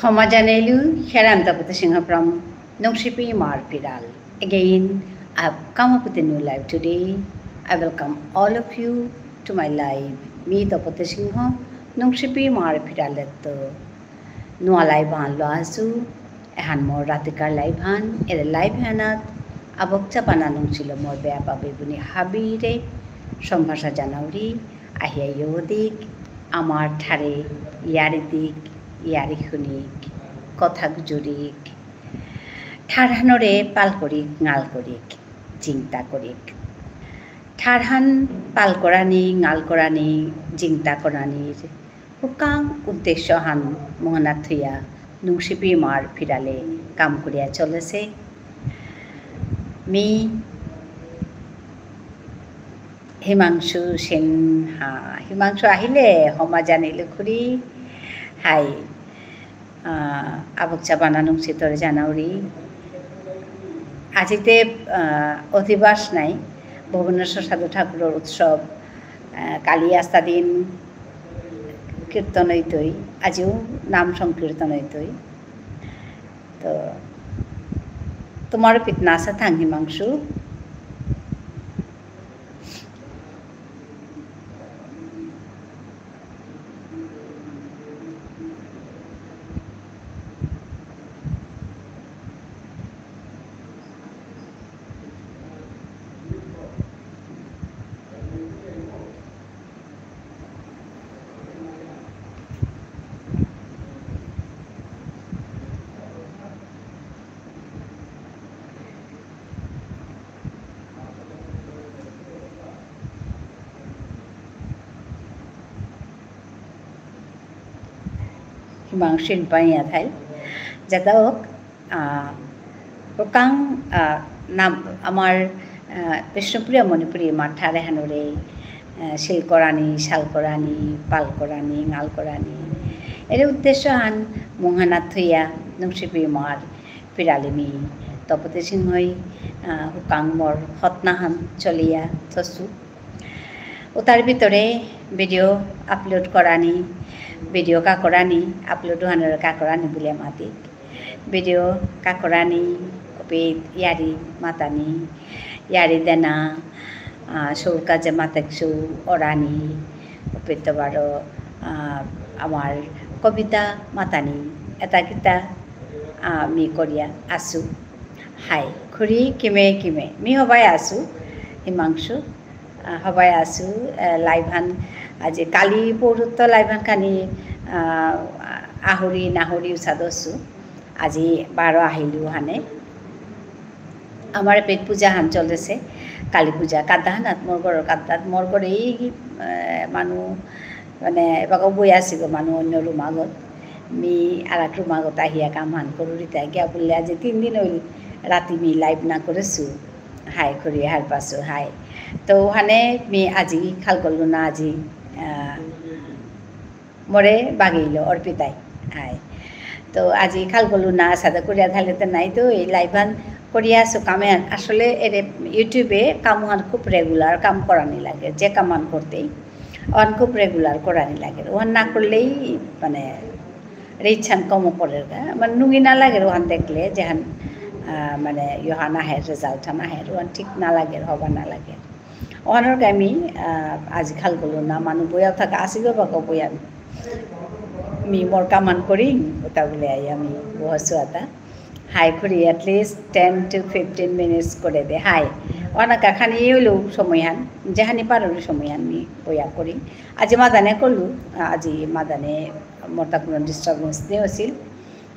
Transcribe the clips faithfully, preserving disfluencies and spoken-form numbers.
হমা জানেলু, here I am Tapati Singha from Nungshipi Imar Phiral. Again, I have come up with a new live today. I welcome all of you to my live. মি তপতী সিংহ, নুংশিপি ইমার ফিরালেত্ত নুয়া live আহান লো আসু। এহান মোর রাতিকার live হান, এরে live হানাত আবক চাপানা নুংসিল মোর বেয়াপা বেবুনি হাবিরে সম্ভাষা জানাউরি। আহিয়া ইয়ো দিক, আমার ঠারে ইয়ারি দিক, ইয়ারি হুনিক, কথা গুজুরিক। ঠারহানরে পাল করিক, ঙাল করিক, জিংতা করিক। ঠারহান পাল করানি, ঙাল করানি, জিংতা করানির হুকাং উদ্দেশ্য হান মোহনা থুইয়া নুংশিপি ইমার ফিরালে কাম করিয়া চলেছে। মি হিমাংশু সিনহা। হিমাংশু আহিলে হমা জানিলু খুরি। হাই। আহ, আবক চাপানা নুংসিতরে জানাউরি। আজিতে, আহ, অধিবাস নাই। ভুবনেশ্বর সাধু ঠাকুরর উৎসব। আহ, কালি আস্তা দিন কীর্তন হইতই। আজিও নাম সংকীর্তন হইতই। তো, তোমার পিতনা আছে থাং হিমাংশু। হিমাংশু ইনপাইয়া থাইল। যেতা হোক, আহ, প্রকাং, আহ, নাম, আমার, আহ, বিষ্ণুপ্রিয়া মণিপুরী মাঠারে হানুরে, আহ, শিল করানি, শাল করানি, পাল করানি, ঙাল করানি। এর উদ্দেশ্য হান মুহানা থুইয়া নুংশিপি ইমার ফিরালিমি তপতী সিংহই, আহ, হুকাং মোর হতনা হান চলিয়া থসু। উতার ভিতরে video upload করানি, video কাকরানি, upload হানর কাকরানি বুলে মাতি। Video কাকরানি, ওপি ইয়ারি মাতানি, ইয়ারি দেনা, আহ, সৌর কাজে মাতেকসু অরানি, ওপি তো বারো, আহ, আমার কবিতা মাতানি, এতা কিতা, আহ, মি করিয়া আসু। হাই, খুরি কিমে কিমে, মি হবাই আসু, হিমাংশু। আহ, হবাই আসু, আহ, live হান, আজি কালি পৌরুত্ত live হান খানি, আহ, আহুরি নাহুরি উসাদসু। আজি বারো আহিলু হানে। আমার পেট পূজা হান চলেছে, কালী পূজা। কাদ্দা হানাত মোর ঘর, কাদ্দাত মোর ঘরে এই, আহ, মানু, মানে, এবাকাও বই আসি গো মানু অন্য room আগত। মি আর এক room আগত আহিয়া কাম হান করুরিতা গিয়া বুললে আজি তিন দিন হইল রাতি মি live না করেসু। হাই করি হার পাসু, হাই। তো ওখানে মি আজি খাল করলু না আজি, আহ, মোরে বাগিল অর্পিতাই। হাই। তো আজি খাল করলু না সাদা করিয়া থালে তো নাই তো এই live হান করিয়া আসু কামে হান। আসলে এরে YouTube-এ কাম হান খুব regular কাম করানি লাগে, যে কাম হান করতেই। ওহান খুব regular করানি লাগে। ওহান না করলেই মানে reach হান কম পড়ের গা। মানে নুঙি না লাগে ওহান দেখলে যেহান, আহ, মানে ইহান আহে, result হান আহে, ওহান ঠিক না লাগে, হবা না লাগে। ওহানর কা মি, আহ, আজি খাল করলু না, মানু বইয়া থাকা আসি গো বাকো বইয়া। মি মোর কামান করিং, ওটা বলে আই আমি বহসু আতা। হাই করি, at least ten to fifteen minutes করে দে। হাই। ওহান কা খানি ইউলু সময় হান, যেহানি পারুরি সময় হান মি বইয়া করি। আজি মাদানে করলু, আজি মাদানে মোর তা কোনো disturbance নেই আছিল।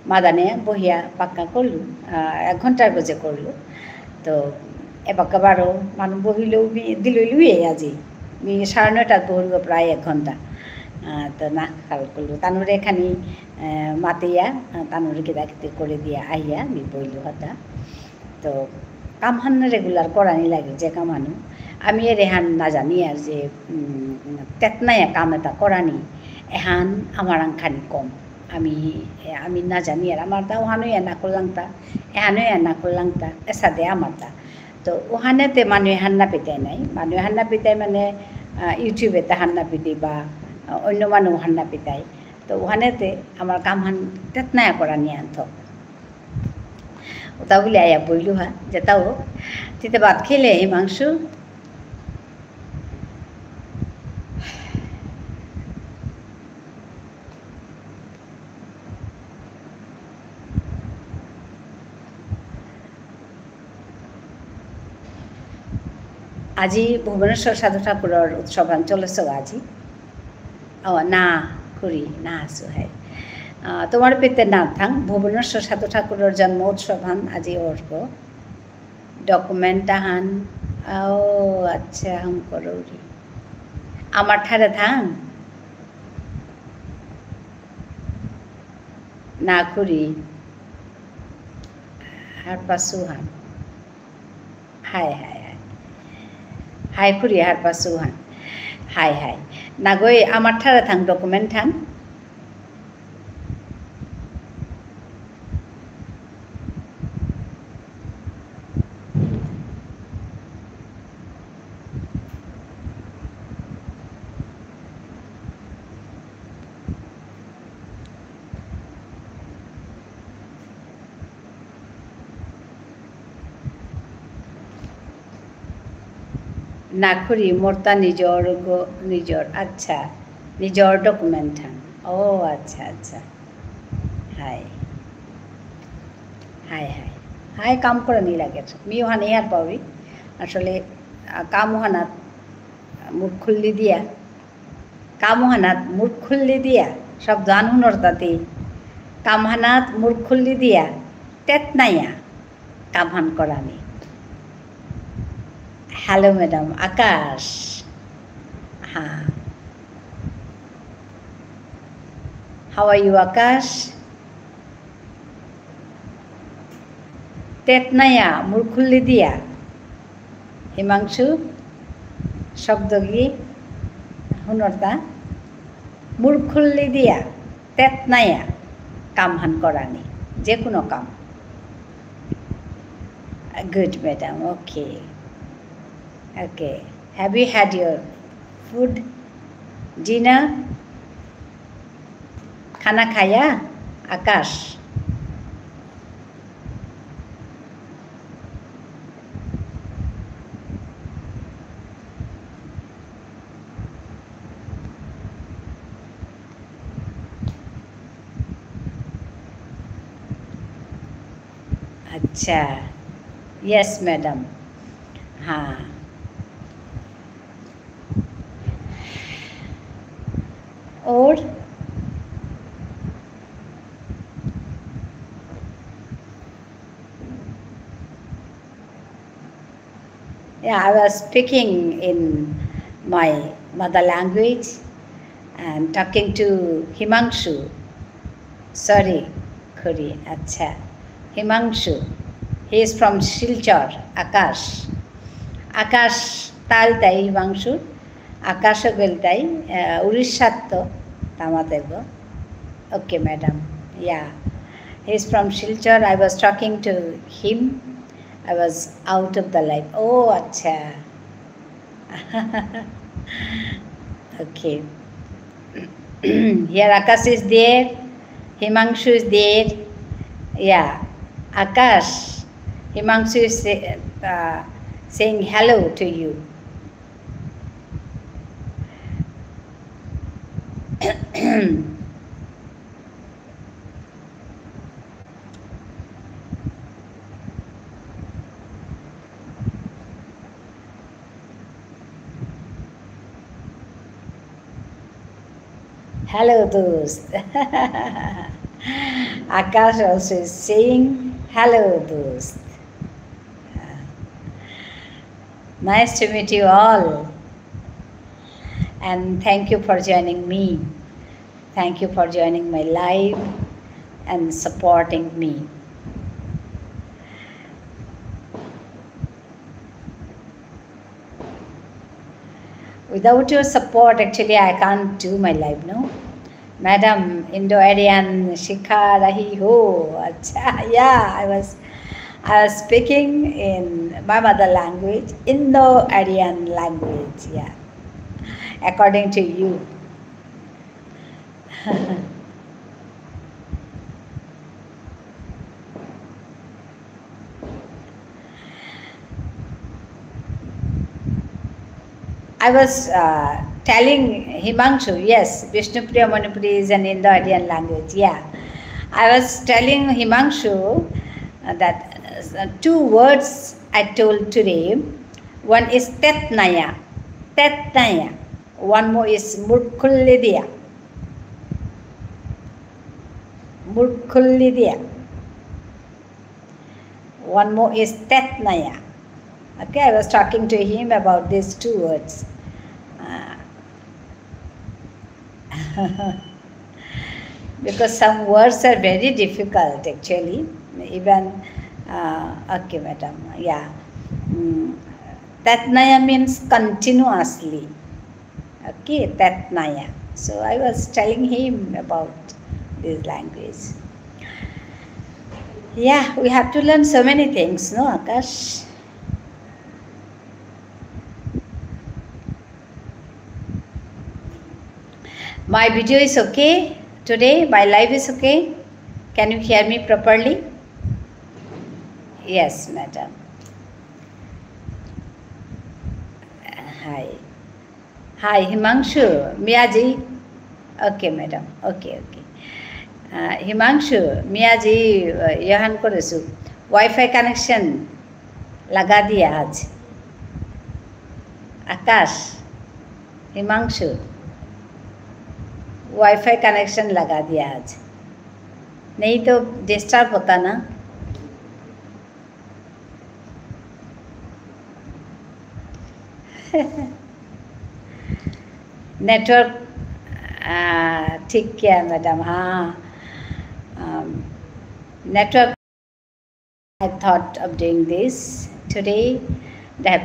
মাদানে বহিয়া পাক্কা করলু, আহ, এক ঘন্টার গজে করলু। তো এবাকা বারো মানু বহিলেও মি দিলইলুয়ে আজি। মি সাড়ে নয়টাত বহিলগো প্রায় এক ঘন্টা। আহ, তো না খাল করলু। তানুরে খানি, আহ, মাতিয়া, আহ, তানুরে কিতা কিতি করে দিয়া আহিয়া মি বইলু হতা। তো কামহান regular করানি লাগে যে কামানো। আমি এরেহান না জানি আর যে, উম, তেতনায়া কাম এটা করানি, এহান আমার আংখানি কম। আমি, আমি না জানি আর আমার তা ওহানো এ না করলাংতা, এহানো এ না করলাংতা, এসাদে আমার তা। তো ওহানে তে মানু এহান না পিতাই নাই। মানু এহান না পিতাই মানে, আহ, YouTube-এ তা হান না পিতাই বা, আহ, অন্য মানু হান না পিতাই। তো ওহানেতে আমার কামহান তেতনায়া করানি আনতো। ওতা বুলে আয়া বইলু হা, যেতাও। তিতে ভাত খেলে হিমাংশু? আজি ভুবনেশ্বর সাধু ঠাকুরর উৎসবহান চলেছে আজি। ও, না, খুরি, না আসু, হ্যাঁ। আহ, তোমার পেতে না থাং, ভুবনেশ্বর সাধু ঠাকুরর জন্ম উৎসবহান আজি অরগ। Document আহান, ও, আচ্ছা, হাম করৌরি। আমার ঠারে থাং? না খুরি, হারপাসুহান। হাই, হাই, হাই। হাই খুরি, হারপাসুহান। হাই, হাই। নাগই আমার ঠারে থাং document থাং। না খুরি, মোরতা নিজর গ-, নিজর, আচ্ছা, নিজর document হান। ও, আচ্ছা, আচ্ছা। হাই। হাই, হাই। হাই, কাম করানি লাগে। মিও হান ইয়ার পাউরি। আসলে, আ, কাম হানাত মুখ খুললি দিয়া। কামহানাত মুখ খুললি দিয়া, শব্দ আন হুনর তাতি। কামহানাত মুখ খুললি দিয়া, তেতনায়া, কামহান করানি। Hello, madam. আকাশ। হ্যাঁ। How are you, আকাশ? তেতনায়া, মুরখুল্লি দিয়া। হিমাংশু, শব্দগি হুনরতা, মুরখুল্লি দিয়া, তেতনায়া, কামহান করানি, যে কোনো কাম। Good, madam. Okay. Okay. Have you had your food, dinner? খানা খায়া? আকাশ। আচ্ছা। Yes, madam. হ্যাঁ। और? Yeah, I was speaking in my mother language and talking to Himangshu. Sorry, খুরি, আচ্ছা। Himangshu. He is from Silchar, আকাশ। আকাশ তাল তাই হিমাংশু। আকাশ গেল তাই, আহ, উড়িষ্যাত তো, তামাতে গো। Okay, madam. Yeah. He is from Silchar. I was talking to him. I was out of the live. ও, আচ্ছা। Okay. Here Akash is there. Himangshu is there. Yeah. Akash. Himangshu is say-, uh, saying hello to you. Hello, দোস্ত. Akash also is saying, "Hello, দোস্ত." Nice to meet you all. And thank you for joining me. Thank you for joining my live and supporting me. Without your support, actually, I can't do my live, no? Madam, Indo-Aryan sikha rahi ho. Acha, yeah, I was, I was speaking in my mother language, Indo-Aryan language, yeah. According to you. I was uh, telling Himangshu, yes, Bishnupriya Manipuri is an Indo-Aryan language, yeah. I was telling Himangshu uh, that uh, two words I told today. One is Tetnaya, Tetnaya. One more is Murkulidia, Murkulidia. One more is Tetnaya. Okay, I was talking to him about these two words. Uh, because some words are very difficult actually. Even, uh, okay, madam, yeah. Mm, Tetnaya means continuously. Okay, Tetnaya. So I was telling him about this language. Yeah, we have to learn so many things, no, Akash? My video is okay today? My live is okay? Can you hear me properly? Yes, madam. Hi. Hi, Himangshu. Miyaji. Okay, madam. Okay, okay. Uh, Himangshu, Miyaji, uh, ইহান করেসু। Wi-Fi connection লাগা দিয়া আজ। আকাশ, Himanshu, Wi-Fi connection লাগা দিয়া আজ। নেই তো disturb হতা না। Network, uh, ঠিক কিয়া, madam? हाँ, um, network। I thought of doing this today. That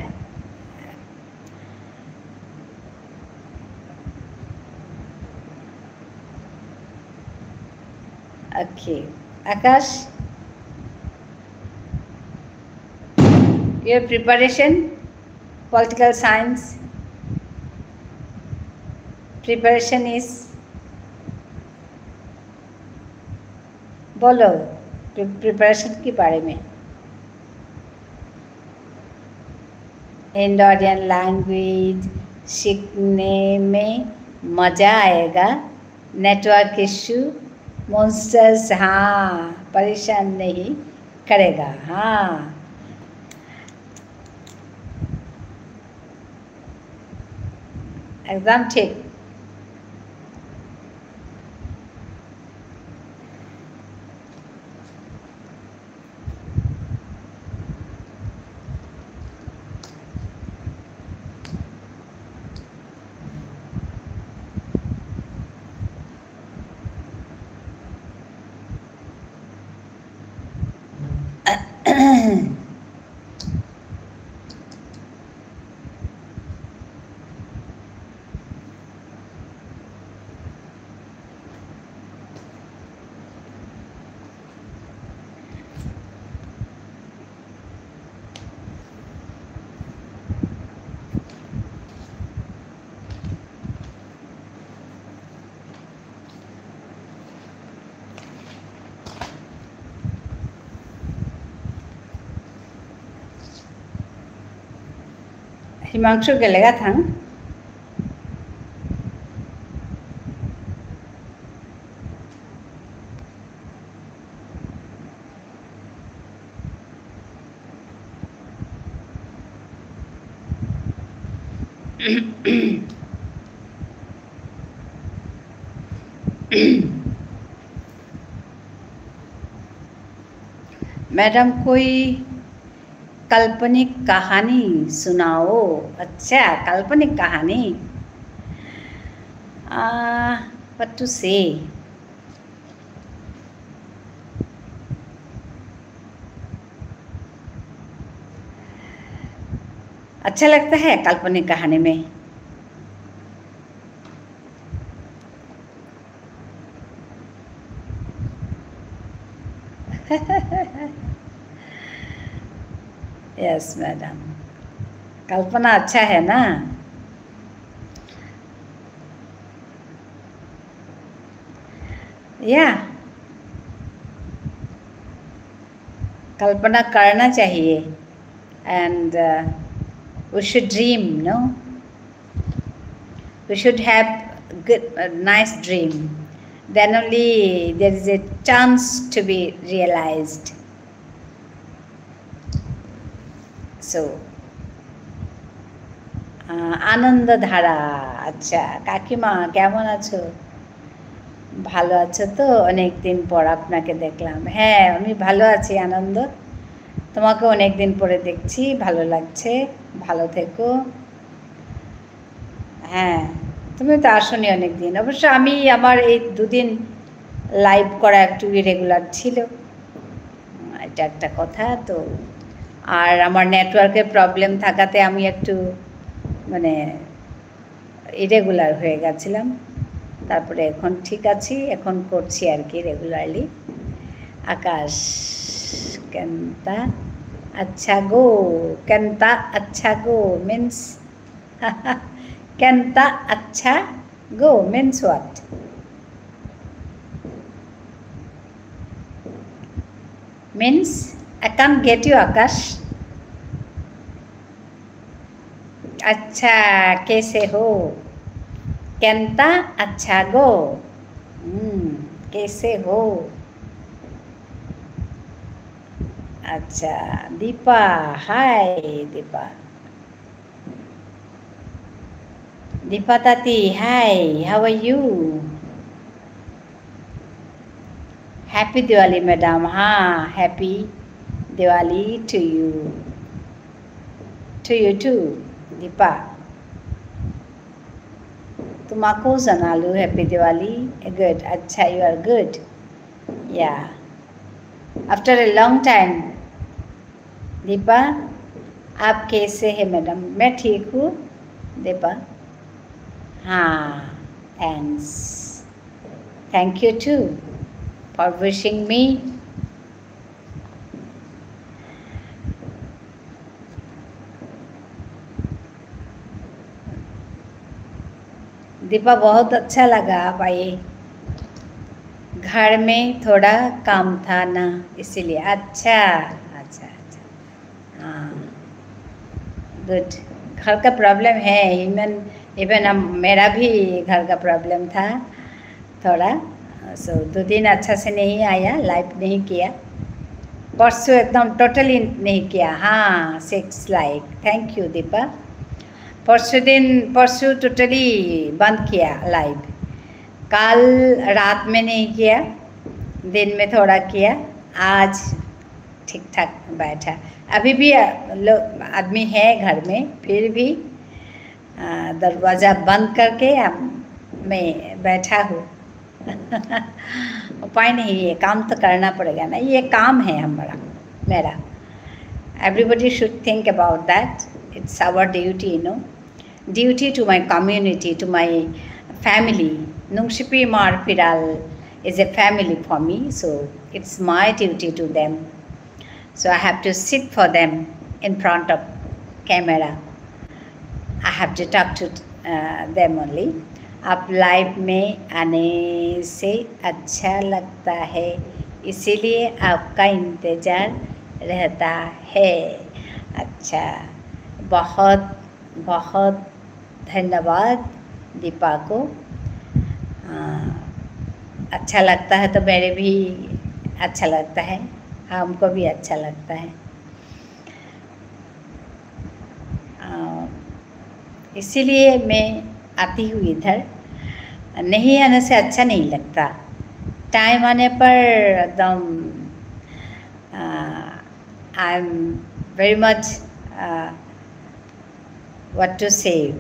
okay, Akash, your preparation, political science preparation is बोलो, pre- preparation के बारे में। इंडो आर्यन लैंग्वेज सीखने में मज़ा आएगा। नेटवर्क इशू, मॉन्स्टर्स, हाँ, परेशान नहीं करेगा। हाँ, एकदम ठीक। হিমাংশু গেলেগা থাং। मैडम, कोई काल्पनिक कहानी सुनाओ। अच्छा, काल्पनिक कहानी। आ, what to say? अच्छा लगता है काल्पनिक कहानी में। यस मैडम, कल्पना अच्छा है ना? या, कल्पना करना चाहिए। And uh, we should dream, no? We should have good, a nice dream. Then only there is a chance to be realized. So, আহ, আনন্দ ধারা, আচ্ছা, কাকিমা কেমন আছো? ভালো আছো তো? অনেক দিন পর আপনাকে দেখলাম। হ্যাঁ, আমি ভালো আছি আনন্দ, তোমাকে অনেক দিন পরে দেখছি, ভালো লাগছে, ভালো থেকো। হ্যাঁ, তুমি তো আসোনি অনেক দিন। অবশ্য আমি আমার এই দুদিন লাইভ করা একটু ইরেগুলার ছিল, এটা একটা কথা। তো আর আমার নেটওয়ার্কের প্রবলেম থাকাতে আমি একটু মানে ইরেগুলার হয়ে গেছিলাম। তারপরে এখন ঠিক আছি, এখন করছি আর কি রেগুলারলি। আকাশ, কেনতা আচ্ছা গো, কেনতা আচ্ছা গো মিন্স কেনতা আচ্ছা গো means what? Means, I can't get you, আকাশ। আচ্ছা, কেসে হো? কেনতা আচ্ছা গো। হুম, কেসে হো? আচ্ছা, দীপা, হাই Dipa. Dipatati, hi, how are you? Happy Diwali, madam. Ha, happy Diwali to you. To you too, Dipa. তোমাকেও জানালো happy Diwali. Good, আচ্ছা, you are good. Yeah. After a long time, Deepa, आप कैसे हैं मैडम? मैं ठीक हूँ, दीपा। हाँ, thanks. Thank you too for wishing me. Deepa, बहुत अच्छा लगा भाई। घर में थोड़ा काम था ना, इसीलिए। अच्छा, अच्छा, अच्छा। हाँ, गुड। घर का प्रॉब्लम है, इवन, इवन हम, मेरा भी घर का प्रॉब्लम था थोड़ा। सो, दो दिन अच्छा से नहीं आया, लाइव नहीं किया। परसों एकदम टोटली नहीं किया। हाँ, six like. Thank you, Deepa. परसों दिन, परसों टोटली बंद किया लाइव। कल रात में नहीं किया, दिन में थोड़ा किया। आज ठीक ठाक बैठा। अभी भी, अ, लो-, आदमी है घर में, फिर भी, अ, दरवाजा बंद करके हम, मैं बैठा हूँ। उपाय नहीं है, काम तो करना पड़ेगा ना, ये काम है हमारा, मेरा। Everybody should think about that. It's our duty, you know. Duty to my community, to my family. Nungshipi Mar Phiral is a family for me, so it's my duty to them. So I have to sit for them in front of camera. I have to talk to, uh, them only. आप लाइव में आने से अच्छा लगता है, इसीलिए आपका इंतज़ार रहता है। अच्छा, बहुत बहुत धन्यवाद दीपा को। अ, अच्छा लगता है तो मेरे भी अच्छा लगता है, हमको भी अच्छा लगता है। अ, इसीलिए मैं आती हूँ इधर। नहीं आने से अच्छा नहीं लगता। टाइम आने पर एकदम, अ, I am very much, uh, what to say?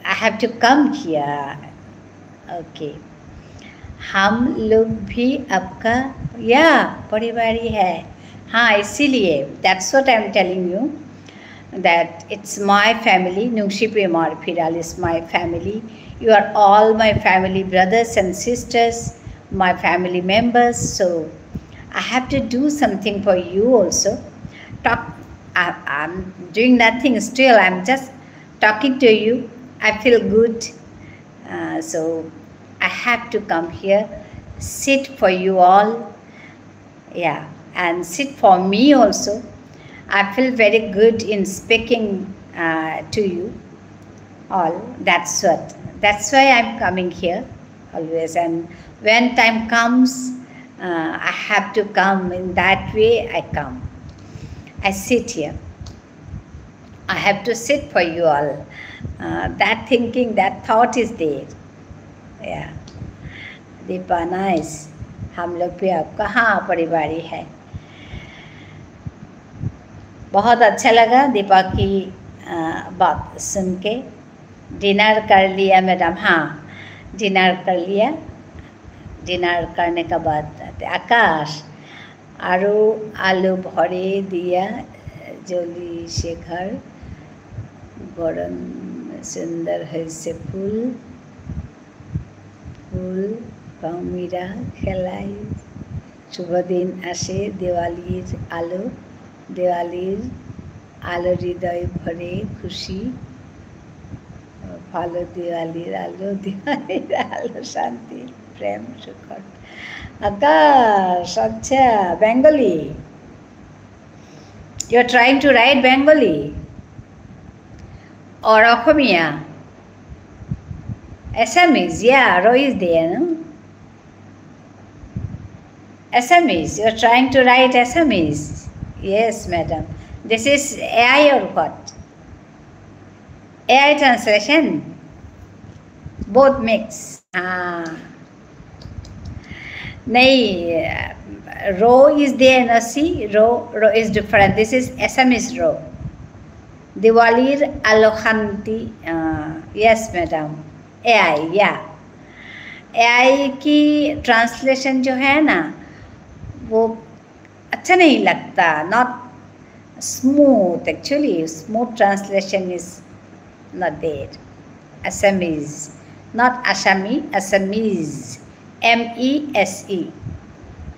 I have to come here. Okay. हम लोग भी आपका, या, परिवार ही है। हाँ, इसीलिए, that's what I am telling you, that it's my family, Nungshipi Mar Phiral is my family. You are all my family, brothers and sisters, my family members. So I have to do something for you also. Talk, I, I'm doing nothing still. I'm just talking to you. I feel good. Uh, so I have to come here, sit for you all. Yeah, and sit for me also. I feel very good in speaking, uh, to you. all. That's what. That's why I'm coming here always. And when time comes, uh, I have to come. In that way, I come. I sit here. I have to sit for you all. Uh, that thinking, that thought is there. Yeah. Deepa, nice. हम लोग भी आपका, हाँ, परिवार ही है। बहुत अच्छा लगा दीपा की, अ, बात सुन के। Dinner कर लिया madam? हाँ, dinner कर लिया। Dinner करने के बाद आकाश, आरु आलू भरे दिया, जल्दी से घर, गरम सुंदर है से फूल। ফুল পাউমিরা খেলাই, শুভ দিন আসে, দেওয়ালির আলো, দেওয়ালির আলো হৃদয় ভরে খুশি, ভালো দেওয়ালির আলো, দেওয়ালির আলো, শান্তি, প্রেম, সুখ। আকাশ, আচ্ছা, Bengali. You're trying to write Bengali or Okhomia? Assamese, yeah, Ro is there, no? Assamese, you're trying to write Assamese. Yes, madam. This is A I or what? A I translation? Both mix. Ah. नहीं, Ro is there, no? See, Ro, Ro is different. This is Assamese Ro. দিওয়ালির আলো শান্তি, uh, yes, madam. A I, yeah. A I की translation जो है ना, वो अच्छा नहीं लगता, not smooth, actually, smooth translation is not there. Assamese, not Assami, Assamese. M E S E.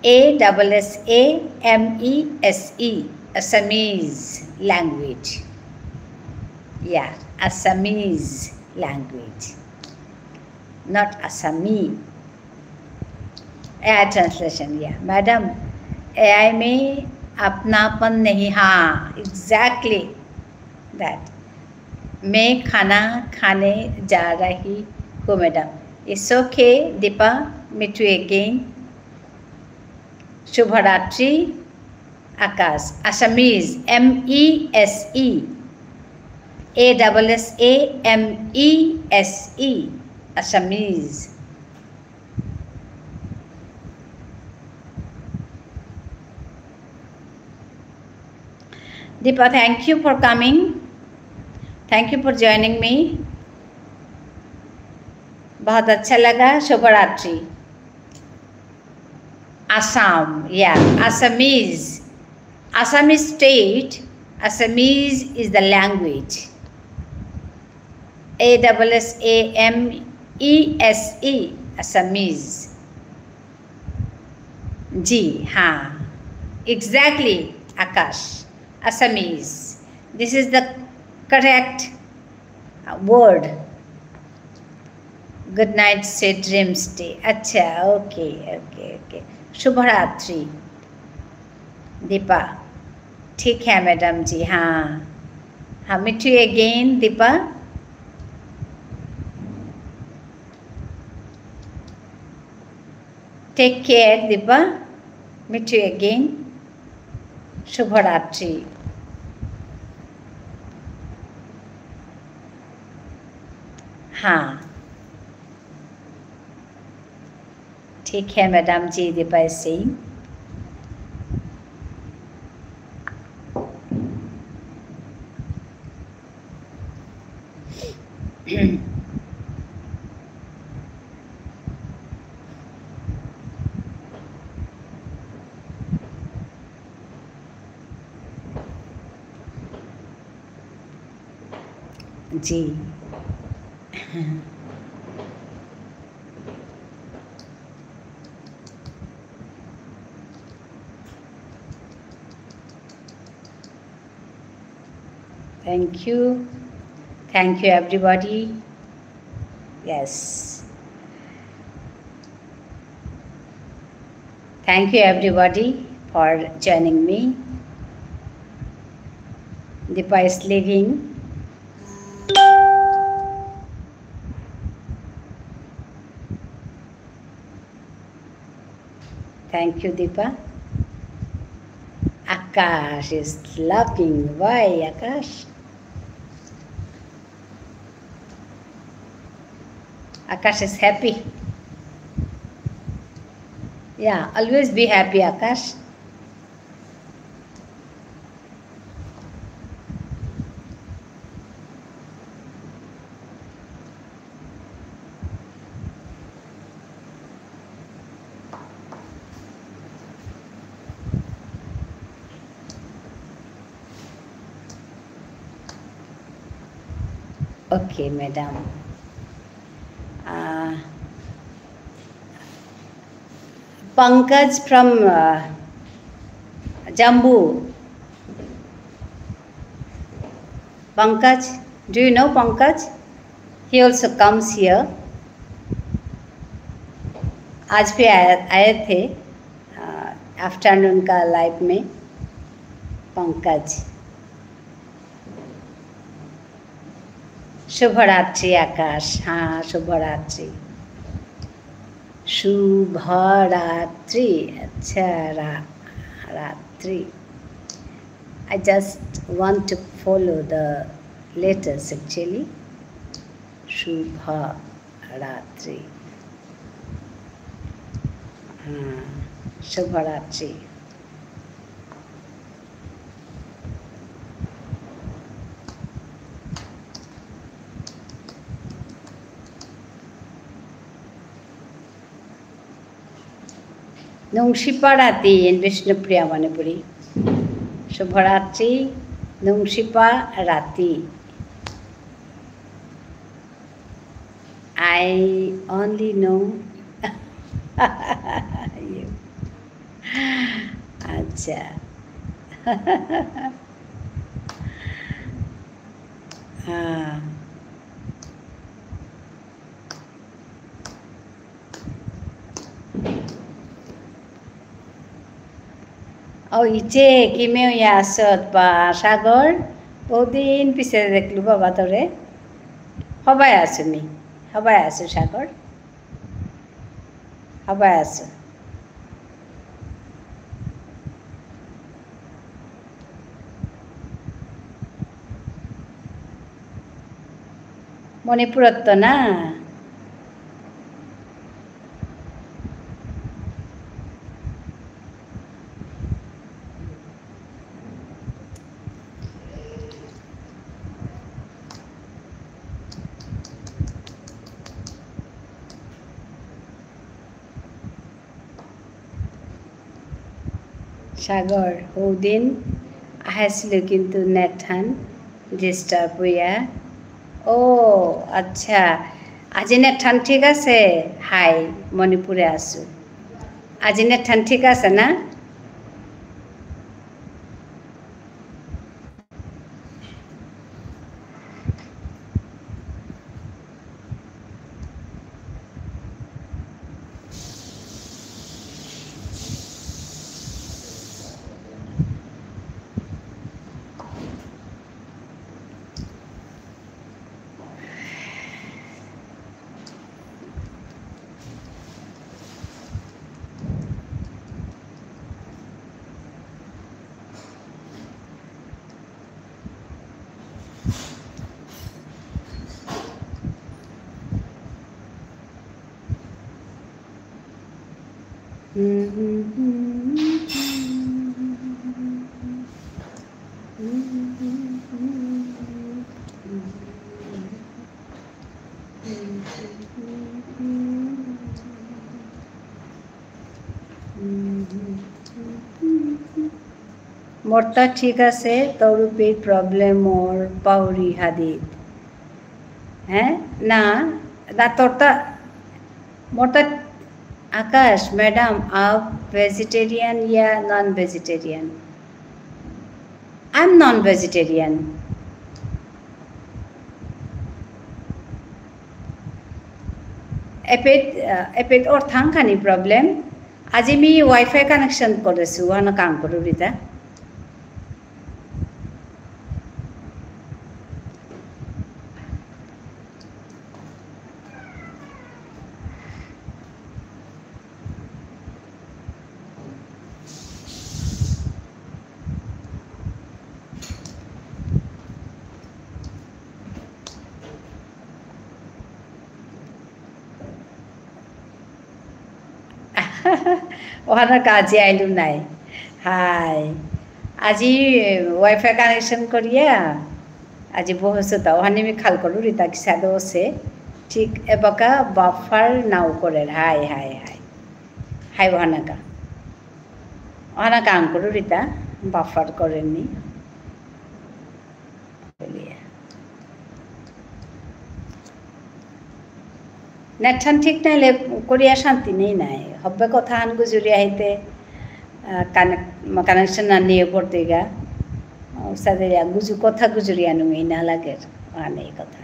A double S A M E S E. Assamese language. Yeah, Assamese language. Not Assami. A I translation, yeah. Madam, A I में अपनापन नहीं, हाँ, exactly that. मैं खाना खाने जा रही हूँ, madam. It's okay, Deepa, meet you again. শুভরাত্রি, আকাশ. Assamese, M E S E. A double S A M E S E. Assamese. Deepa, thank you for coming. Thank you for joining me. बहुत अच्छा लगा। शुभ रात्रि। Assam, yeah, Assamese. Assamese state, Assamese is the language. A double S A M E S E, Assamese. जी हाँ, exactly, आकाश, Assamese. This is the correct uh, word. Good night, sweet dreams, tea. अच्छा, okay, okay, okay. शुभरात्रि, दीपा। ठीक है, madam जी, हाँ। हाँ, meet you again, Deepa. Take care, Deepa. Meet you again. शुभरात्रि। हाँ, ठीक है, madam जी, Deepa is saying. Ji. Thank you. Thank you, everybody. Yes. Thank you, everybody, for joining me. Deepa is leaving. Thank you, Deepa. Akash is laughing. Why, Akash? Akash is happy. Yeah, always be happy, Akash. Okay, madam. Uh, Pankaj from, uh, Jammu. Pankaj, do you know Pankaj? He also comes here. आज भी आया, आए थे, uh, afternoon का live में, पंकज। শুভরাত্রি আকাশ, হ্যাঁ, শুভরাত্রি। শুভরাত্রি, আচ্ছা, রা-, রাত্রি। I just want to follow the letters actually. শুভরাত্রি। হ্যাঁ, শুভরাত্রি। নুংশিপা রাতি in Bishnupriya Manipuri. শুভরাত্রি, নুংশিপা রাতি। I only know you. আচ্ছা। হ্যাঁ। ও, ইচে, কিমেও ইয়া আসত বা সাগর, বহুদিন পিছে দেখলু বাবা তোরে। হবাই আছো মি, হবাই আছো সাগর, হবাই আছো। মণিপুরত্ত না? সাগর, হৌদিন আহেসিলু কিন্তু net হান disturb হইয়া। ও, আচ্ছা। আজি net হান ঠিক আছে? হাই, মণিপুরে আসু। আজি net হান ঠিক আছে না? মোরতা ঠিক আছে, তরুপেই problem মোর পাউরি হাদিত। হ্যাঁ? না, না, তোরতা, মোরতা, আকাশ, madam, आप vegetarian या non vegetarian? I'm non vegetarian. এপেত, আহ, এপেত অর থাংখানি problem। আজি মি Wi-Fi connection করেসু, ওহানো কাম করুরিতা। ওহানাকা আজি আইলু নাই। হাই। আজি Wi-Fi connection করিয়া, আজি বহসুতা, ওহানে মি খাল করুরিতা কিসাদে অসে। ঠিক এবাকা buffer now করের। হাই, হাই, হাই। হাই ওহানাকা। ওহানাকা আঙ করুরিতা, buffer করেনি। বুলিয়া। Net হান ঠিক নাইলে করিয়া শান্তি নেই নাই। হব্বে কথা হান গুজুরি আহিতে, আহ, কানে-, connection না নিয়ে পড়তে গা। আহ, সাদে ইয়া গুজু-, কথা গুজুরি আনু এই না লাগে, আনে এই কথা।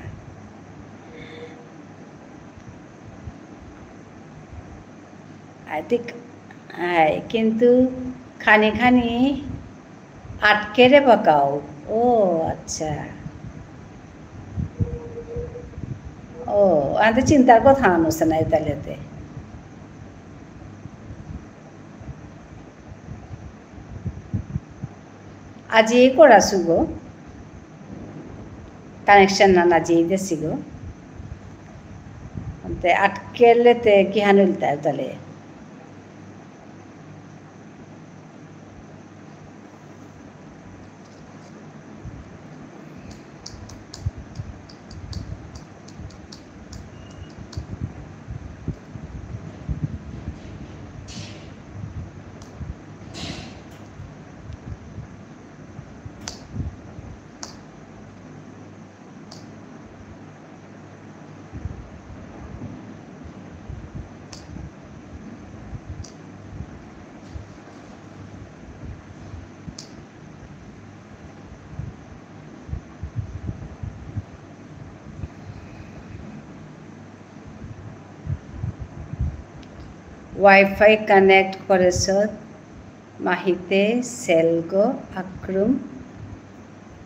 I think, হাই, কিন্তু খানি খানি আটকেরে বাকাও। ও, আচ্ছা। ও, আনতে চিন্তার কথা আনুসে নাই তাহলে তে। আজি করাসুগো। Connection না, না, আজি দেসিগো। তে আটকেলে তে কিহান উল্টা তাহলে। Wi-Fi connect করেসত মাহিতে সেলগো আক্রুম।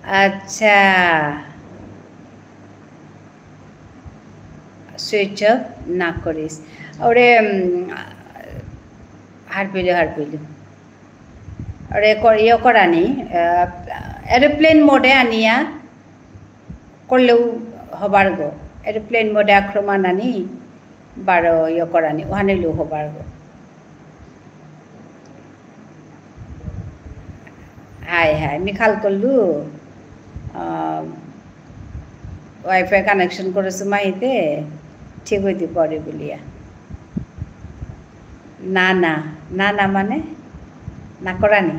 আচ্ছা। Switch off না করিস। ওরে, উম, হারপিলু, হারপিলু। ওরে কর-, ইয়ে করানি, আহ, aeroplane mode এ আনিয়া করলেও হবার গো। Aeroplane mode এ আক্রমণ আনি, বারো ইয়ে করানি, ওহানেলেও হবার গো। হাই, হাই, মি খাল করলু, আহ, Wi-Fi connection করেসু মাহিতে, ঠিক হইতে পারে বুলিয়া। না, না, না, না মানে? না করানি?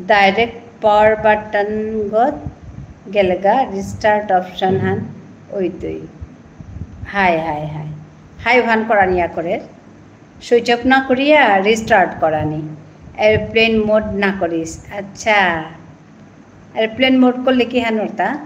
Direct power button গত গেলেগা restart option হান ওইতই। হাই, হাই, হাই। হাই ওহান করানি ইয়া করে। Switch off না করিয়া restart করানি। Airplane mode না করিস। আচ্ছা। Airplane mode করলে কিহান অরতা?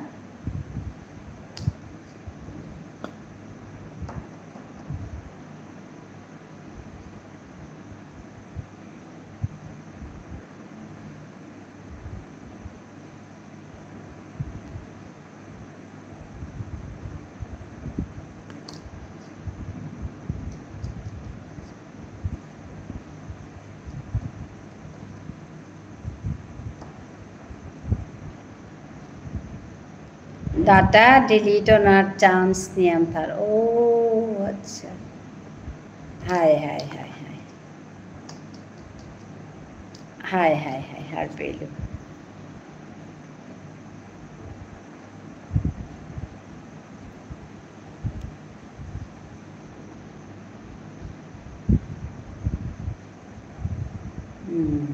Data delete অনার chance নিয়াম থার। ও, আচ্ছা। হাই, হাই, হাই, হাই। হাই, হাই, হাই, হারপেইলু। হুম।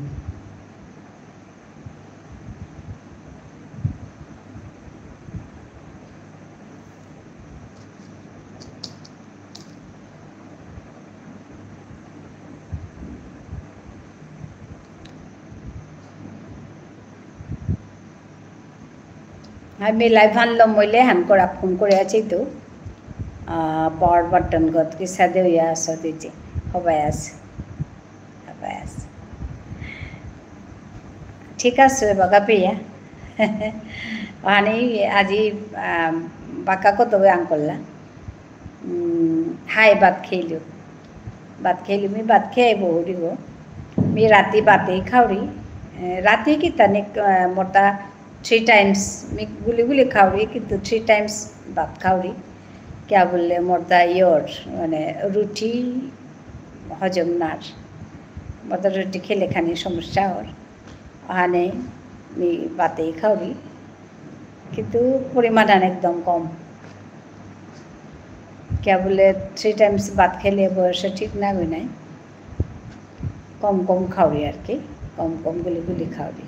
আমি live হান লম মইলে হান করা ফোন করে আছি তো। আহ, power button গত কিসাদে হইয়া আসো দিদি। হবাই আছে। হবাই আছে। ঠিক আছে, বাগা পেয়া। অহানে আজি, আম, বাক্কা কত আঙকরলা। উম, হাই ভাত খেলু। ভাত খেলু, মি ভাত খেয়ে বহুরি গো। মি রাতি ভাতেই খাউরি। এ, রাতি কি তানে, আ, মোটা three times, মি গুলি গুলি খাউরি, কিন্তু three times ভাত খাউরি। কিয়া বুললে মোরতা ইয়র, মানে রুটি হজম নার। মোরতা রুটি খেলে খানি সমস্যা অর। অহানে মি ভাতেই খাউরি। কিন্তু পরিমাণহান একদম কম। কিয়া বুললে three times ভাত খেলে বয়সে ঠিক না গই নাই। কম কম খাউরি আর কি, কম কম গুলি গুলি খাউরি।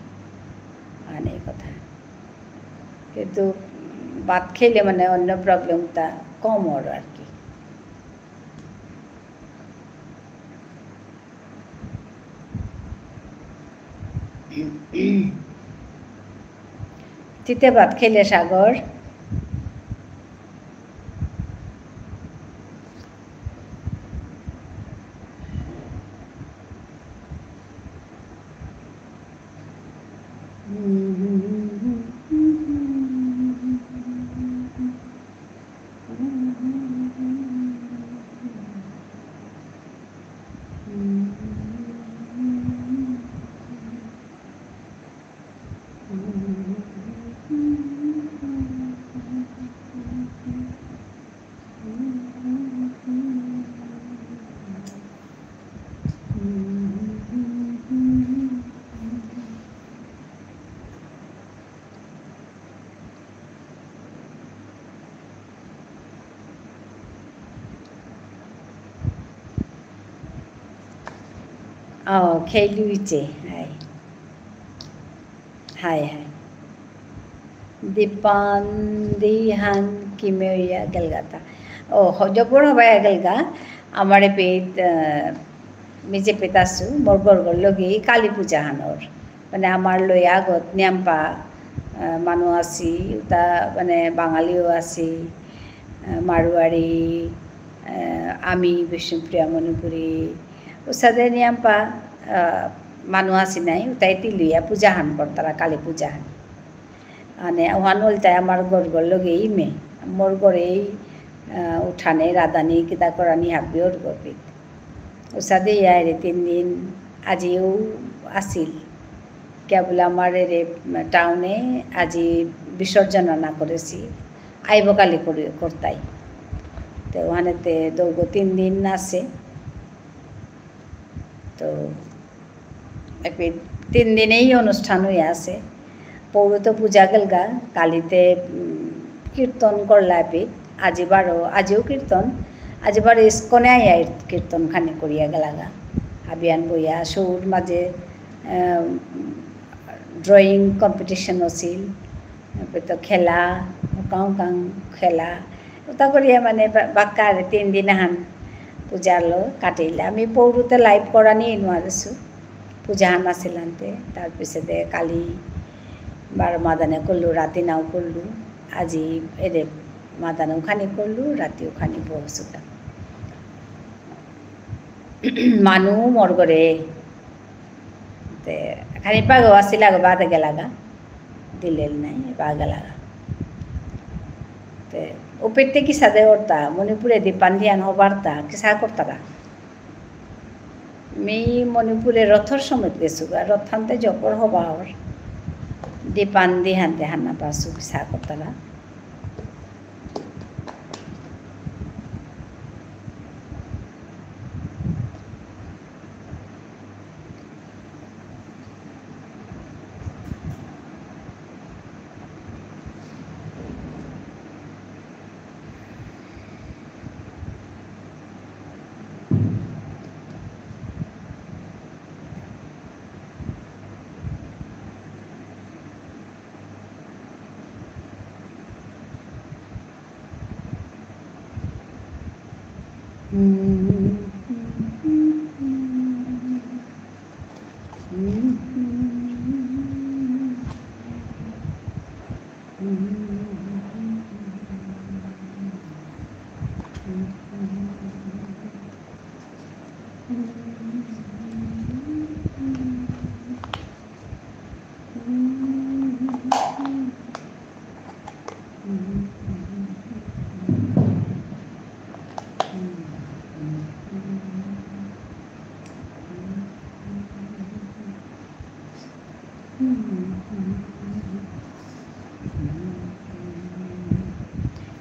অহানে কথা। কিন্তু ভাত খেলে মানে অন্য problemটা কম অর আর কি। তিতে ভাত খেলে সাগর। ও, খেলু ইচে, হাই। হাই, হাই। দীপান দিহান কিমে ইয়া গেলগাতা। ও, হ-, জবর হবা ইয়া গেলগা। আমার এপেইত, আহ, মি যেপেইত আসু, মোর ঘরগর লগে কালী পূজা হানর। মানে আমার লয়া আগত নিয়াম্পা, আহ, মানু আসি, উতা মানে বাঙালিও আসি, আহ, মারোয়ারি, আহ, আমি বিষ্ণুপ্রিয়া মণিপুরী, উসাদে নিয়াম্পা, আহ, মানু আসি নাই, উতাই তিলয়া পূজা হান করতারা, কালী পূজা হান। মানে, ওহান ইলতাই আমার ঘরগর লগে ইমে, মোর ঘরেই, আহ, উঠানে, রাধানি, কিতা করানি হাবি অর গপিত। উসাদে ইয়ারে তিন দিন আজিও আসিল। কিয়া বুলে আমার এরে টাউনে আজি বিসর্জন আনা করেসি। আইব কালি করে, করতাই। তো ওহানেতে দৌগ তিন দিন আসে। তো এপি তিন দিনেই অনুষ্ঠান হইয়া আসে। পৌরুত পূজা গেলগা, কালিতে, উম, কীর্তন করলা এপি, আজি বারো, আজিও কীর্তন, আজি বারো ইস্কনে আইয়া কীর্তন খানি করিয়া গেলাগা। হাবিয়ান বইয়া সৌর মাঝে, আহ, drawing competition আছিল, তারপরে তো খেলা, হুকাং হুকাং খেলা, ওটা করিয়া মানে বা-, বাক্কারে তিন দিন আহান পূজালো কাটিলা। আমি পৌরুতে live করানি নুয়ারেসু। পূজা হান আসিলান্তে, তার পিছেতে কালি বারো মাদানে করলু, রাতি নাও করলু, আজি এরে মাদানেও খানি করলু, রাতিও খানি বহসুতা। মানু মোর ঘরে, তে খানি পাগো আসিল আগো বাদে গেলাগা, দিলেল নাই, বাদে গেলাগা। তে উপেতে কিসাদে অরতা, মণিপুরে দীপান দিহান হবারতা, কিসা করতারা। মি মণিপুরে রথর সময়ত গেসুগা, রথান্তে জবর হবা অর। দীপান দিহান্তে হান্না পাসু কিসা করতারা।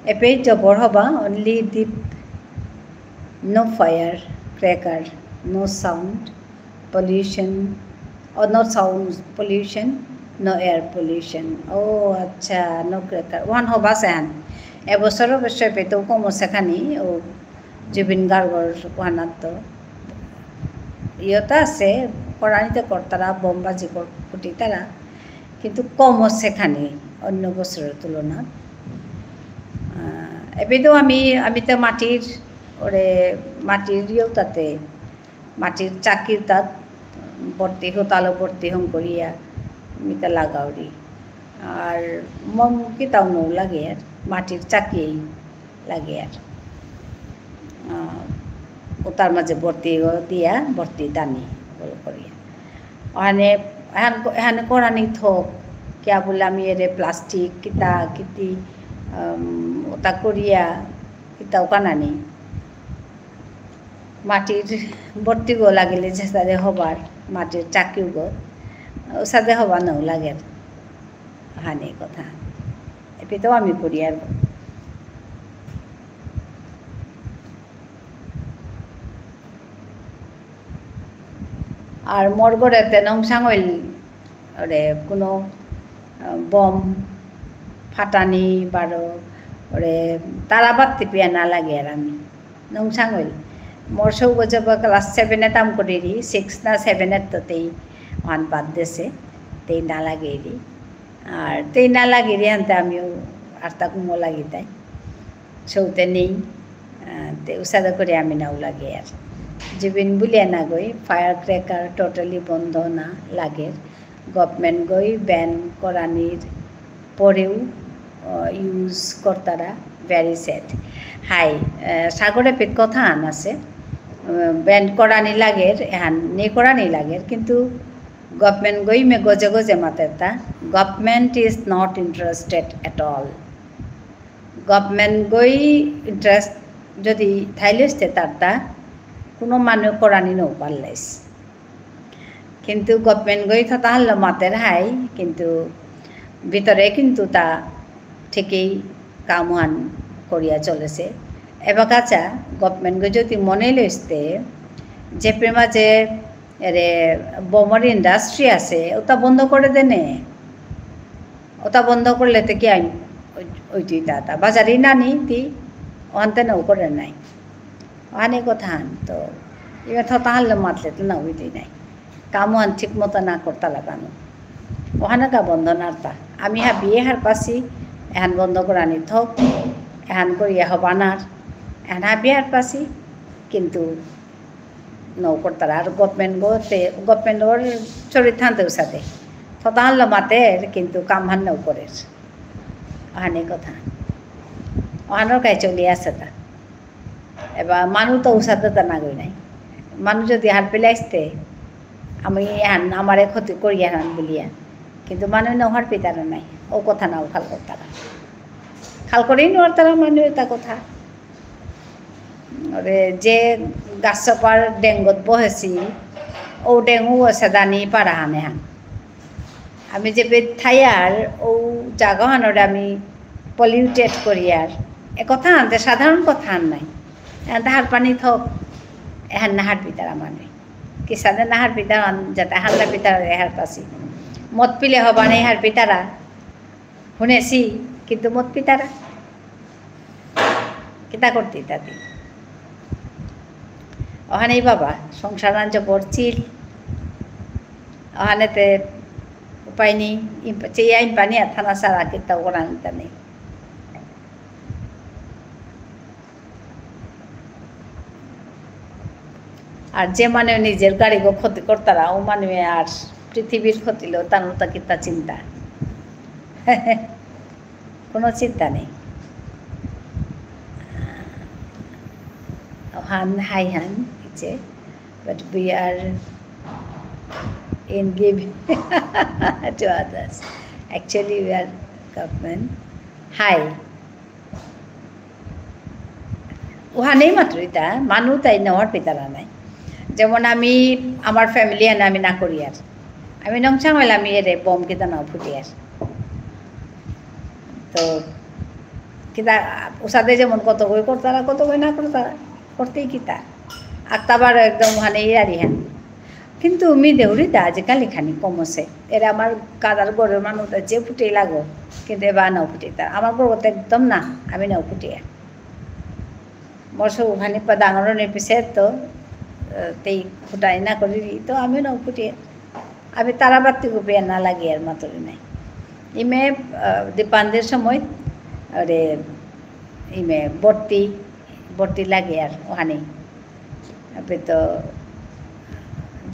এপেই জবর হবা, only dip, no fire cracker, no sound pollution, or no sound pollution, no air pollution. ও আচ্ছা, no cracker। ওহান হবা সেহান। এবছর অবশ্য এপেইতেও কম সেখানি, ও জুবিন গার্গর ওহানাত তো ইয়তা আছে, করানিতে করতারা, বোমবাজি কর-, ফুটিতারা, কিন্তু কম সেখানি অন্য বছরের তুলনাত। আহ, এপেইতেও আমি, আমি তো মাটির, ওরে, মাটির ইয়েও তাতে, মাটির চাকির তাত ভর্তি, হোতালো ভর্তি হং করিয়া, মিতা লাগাউরি। আর মম কিতাও নৌ লাগে আর, মাটির চাকিয়েই লাগে আর। আহ, ওতার মাঝে ভর্তি দিয়া, ভর্তি দানি, বল করিয়া। ওখানে, এহান, এহান করানি থক, কিয়া বুলে আমি এরে plastic, কিতা, কিতি, উম, ওতা করিয়া, কিতাও কানানি। মাটির ভর্তিগো লাগিলে যেসাদে হবার, মাটির চাকিগো, ওসাদে হবা নৌ লাগে। হানি কথা। এপেইতেও আমি করি আর। আর মোর ঘরেতে নংসাং হইল, ওরে, কোনো, আহ, বোম ফাটানি বারো, ওরে, তারাবাতি পিয়া না লাগে আর আমি। নংসাং হইল। মোর সৌগ জব class seven এ তাম করিরি, six না seven এ তো তেই ওহান বাদ দেসে, তেই না লাগেরি। আর তেই না লাগিরি হানতে আমিও আর তা কুমো লাগি তাই। সৌতে নেই, আহ, তে উসাদা করে আমি নাও লাগে আর। জুবিন বুলিয়া না গই, fire cracker totally বন্ধ না লাগে। Government গই ban করানির পরেও, আহ, use করতারা, very sad। হাই, আহ, সাগরে পেট কথা আন আছে, আহ, ban করানি লাগের, এহান নে করানি লাগের, কিন্তু government গই মে গজে গজে মাতেরতা, government is not interested at all। Government গই interest যদি থাইলেস তে তারতা, কোনো মানু করানি নৌ পারলেস। কিন্তু government গই থতাহানলো মাতের হাই, কিন্তু ভিতরে কিন্তু তা ঠিকই কামহান করিয়া চলেছে। এবাকাচা government গই যদি মনে লইতে, যে প্রেমা যে এরে বোমর industry আছে, ওটা বন্ধ করে দেনে। ওটা বন্ধ করলে তো কি আইন? ওই, ওই তুই তা, তা। বাজারে না নি, তি, ওহানতে নাও করে নাই। ওহানে কথা আন তো, এবার তো তাহলে মাতলে তো না হইতেই নাই। কামহান ঠিক মতো না করতালা তানু। ওহানে কা বন্ধ নারতা। আমি হাবিয়ে হারপাসি, এহান বন্ধ করানি থক, এহান করিয়া হবানার, এহান হাবিয়ে হারপাসি, কিন্তু নৌ করতারা। আর government গো তে, government গর চরিত্রান্তে উসাদে। থতাহানলো মাতের, কিন্তু কামহান নৌ করের। ওহানে কথা। ওহানর কাই চলি আছে তা। এবার মানু তো উসাদে তা না গই নাই। মানু যদি হারপিলে আসতে, আমি এহান আমারে ক্ষতি করি এহান বুলিয়া। কিন্তু মানু না হারপিতারা নাই। ও কথা নাও খাল করতারা। খাল করেই নোয়ারতারা মানু এটা কথা। ওরে যে গাছপার ডেঙ্গত বহেছি, ও ডেঙ্গু আছে দানি পারা হানে হান। আমি যে বেদ থাইয়ার, ও জাগাহানরে আমি polluted করিয়ার। এ কথা আনতে সাধারণ কথা আন নাই। এহান তাহার পানি থক, এহান নাহার পিতারা মানে। কিসাদে নাহার পিতারা আন, যাতে হাল্লা পিতারা এহার পাসি। মদ পিলে হবা নেই হার পিতারা। শুনেছি, কিন্তু মদ পিতারা। কিতা করতে তাতে? ওহানেই বাবা, সংসার আনছে পড়ছিল। ওহানেতে উপায় নেই, ইম-, চেয়া ইম্পানি আর থানা সারা কিতা ওরা নিতা নেই। আর যে মানে নিজের গাড়িগো ক্ষতি করতারা, ও মানে আর পৃথিবীর ক্ষতি লো, তার মতো কিতা চিন্তা। কোনো চিন্তা নেই। ওহান হাই হান, ইচ্ছে, but we are in giving to others. Actually, we are government. হাই। ওহানেই মাত্র এটা, মানু তাই নেওয়ার পিতারা নাই। যেমন আমি, আমার family এনে আমি না করি আর। আমি নংচাং হইলাম ইয়ে রে, বোম কিতা নাও ফুটিয়ার। তো, কিতা, উসাদে যেমন কত গই করতারা, কত গই না করতারা, করতেই কিতা। আক্তাবার একদম মানে ইয়ারি হ্যাঁ। কিন্তু মি দেউরি তা আজিকালি খানি কমছে। এরা আমার কাদার গরুর মানুষ যে ফুটে লাগো, কিন্তু এবার নাও ফুটে তা। আমার গরু তো একদম না, আমি নাও ফুটিয়ার। মোর সৌহানি পা ডাঙর নে পিছে তো, আহ, তেই ফুটাই না করি, তো আমি নাও ফুটিয়ার। আমি তারাবাতি গুপিয়া না লাগিয়ার মাতুরি নাই। ইমে, আহ, দীপান্দের সময়, আরে, ইমে বর্তি, বর্তি লাগিয়ার ওহানি। আপনি তো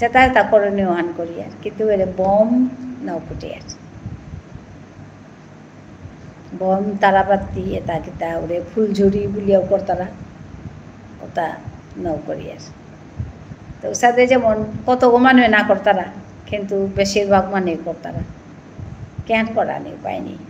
যাতায়াত করণীয় ওহান করিয়ার, কিন্তু এরে বোম নাও ফুটিয়ার। বোম, তারাবাতি, এতা কিতা, ওরে ফুলঝুরি বুলিয়াও করতারা, ওতা নাও করিয়ার। তো উসাদে যেমন কতগো মানুষ না করতারা, কিন্তু বেশিরভাগ মানুষ করতারা। কেন করা নেই, উপায় নেই।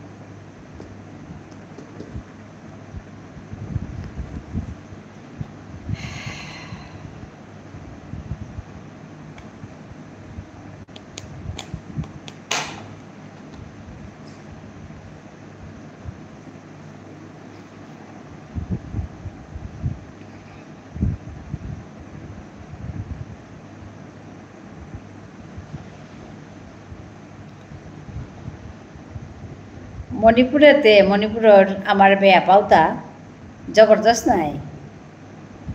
মণিপুরেতে, মণিপুরর আমার বেয়া পাওতা জবরদস্ত নাই।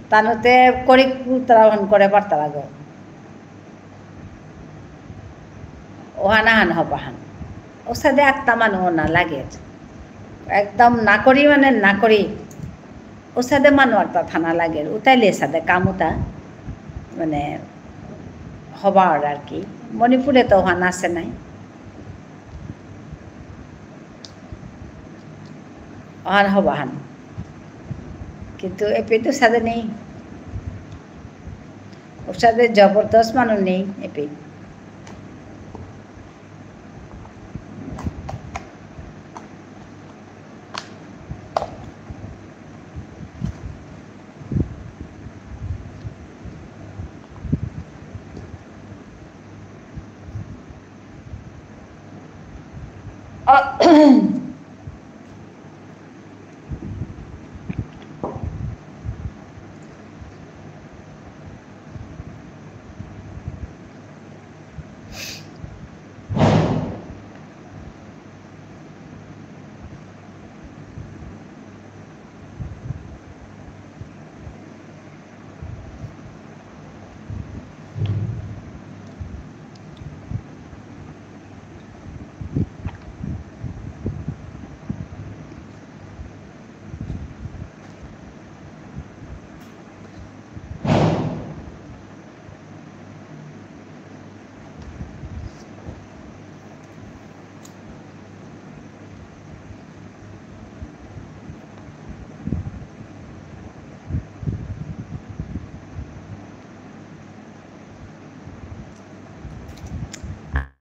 তানুতে করি কুতরা হন করে পারতারা গো। ওহানা হান হবাহান। ওসাদে আক্তা মানু না লাগে। একদম না করি মানে না করি। ওসাদে মানু আক্তা থানা লাগে। উতাইলে সাদে কামুতা। মানে হবা আর আর কি। মণিপুরে তো ওহান আছে নাই। ওহান হবাহান। কিন্তু এপেইতো সাদে নেই। ওসাদে জবরদস্ত মানু নেই এপেই।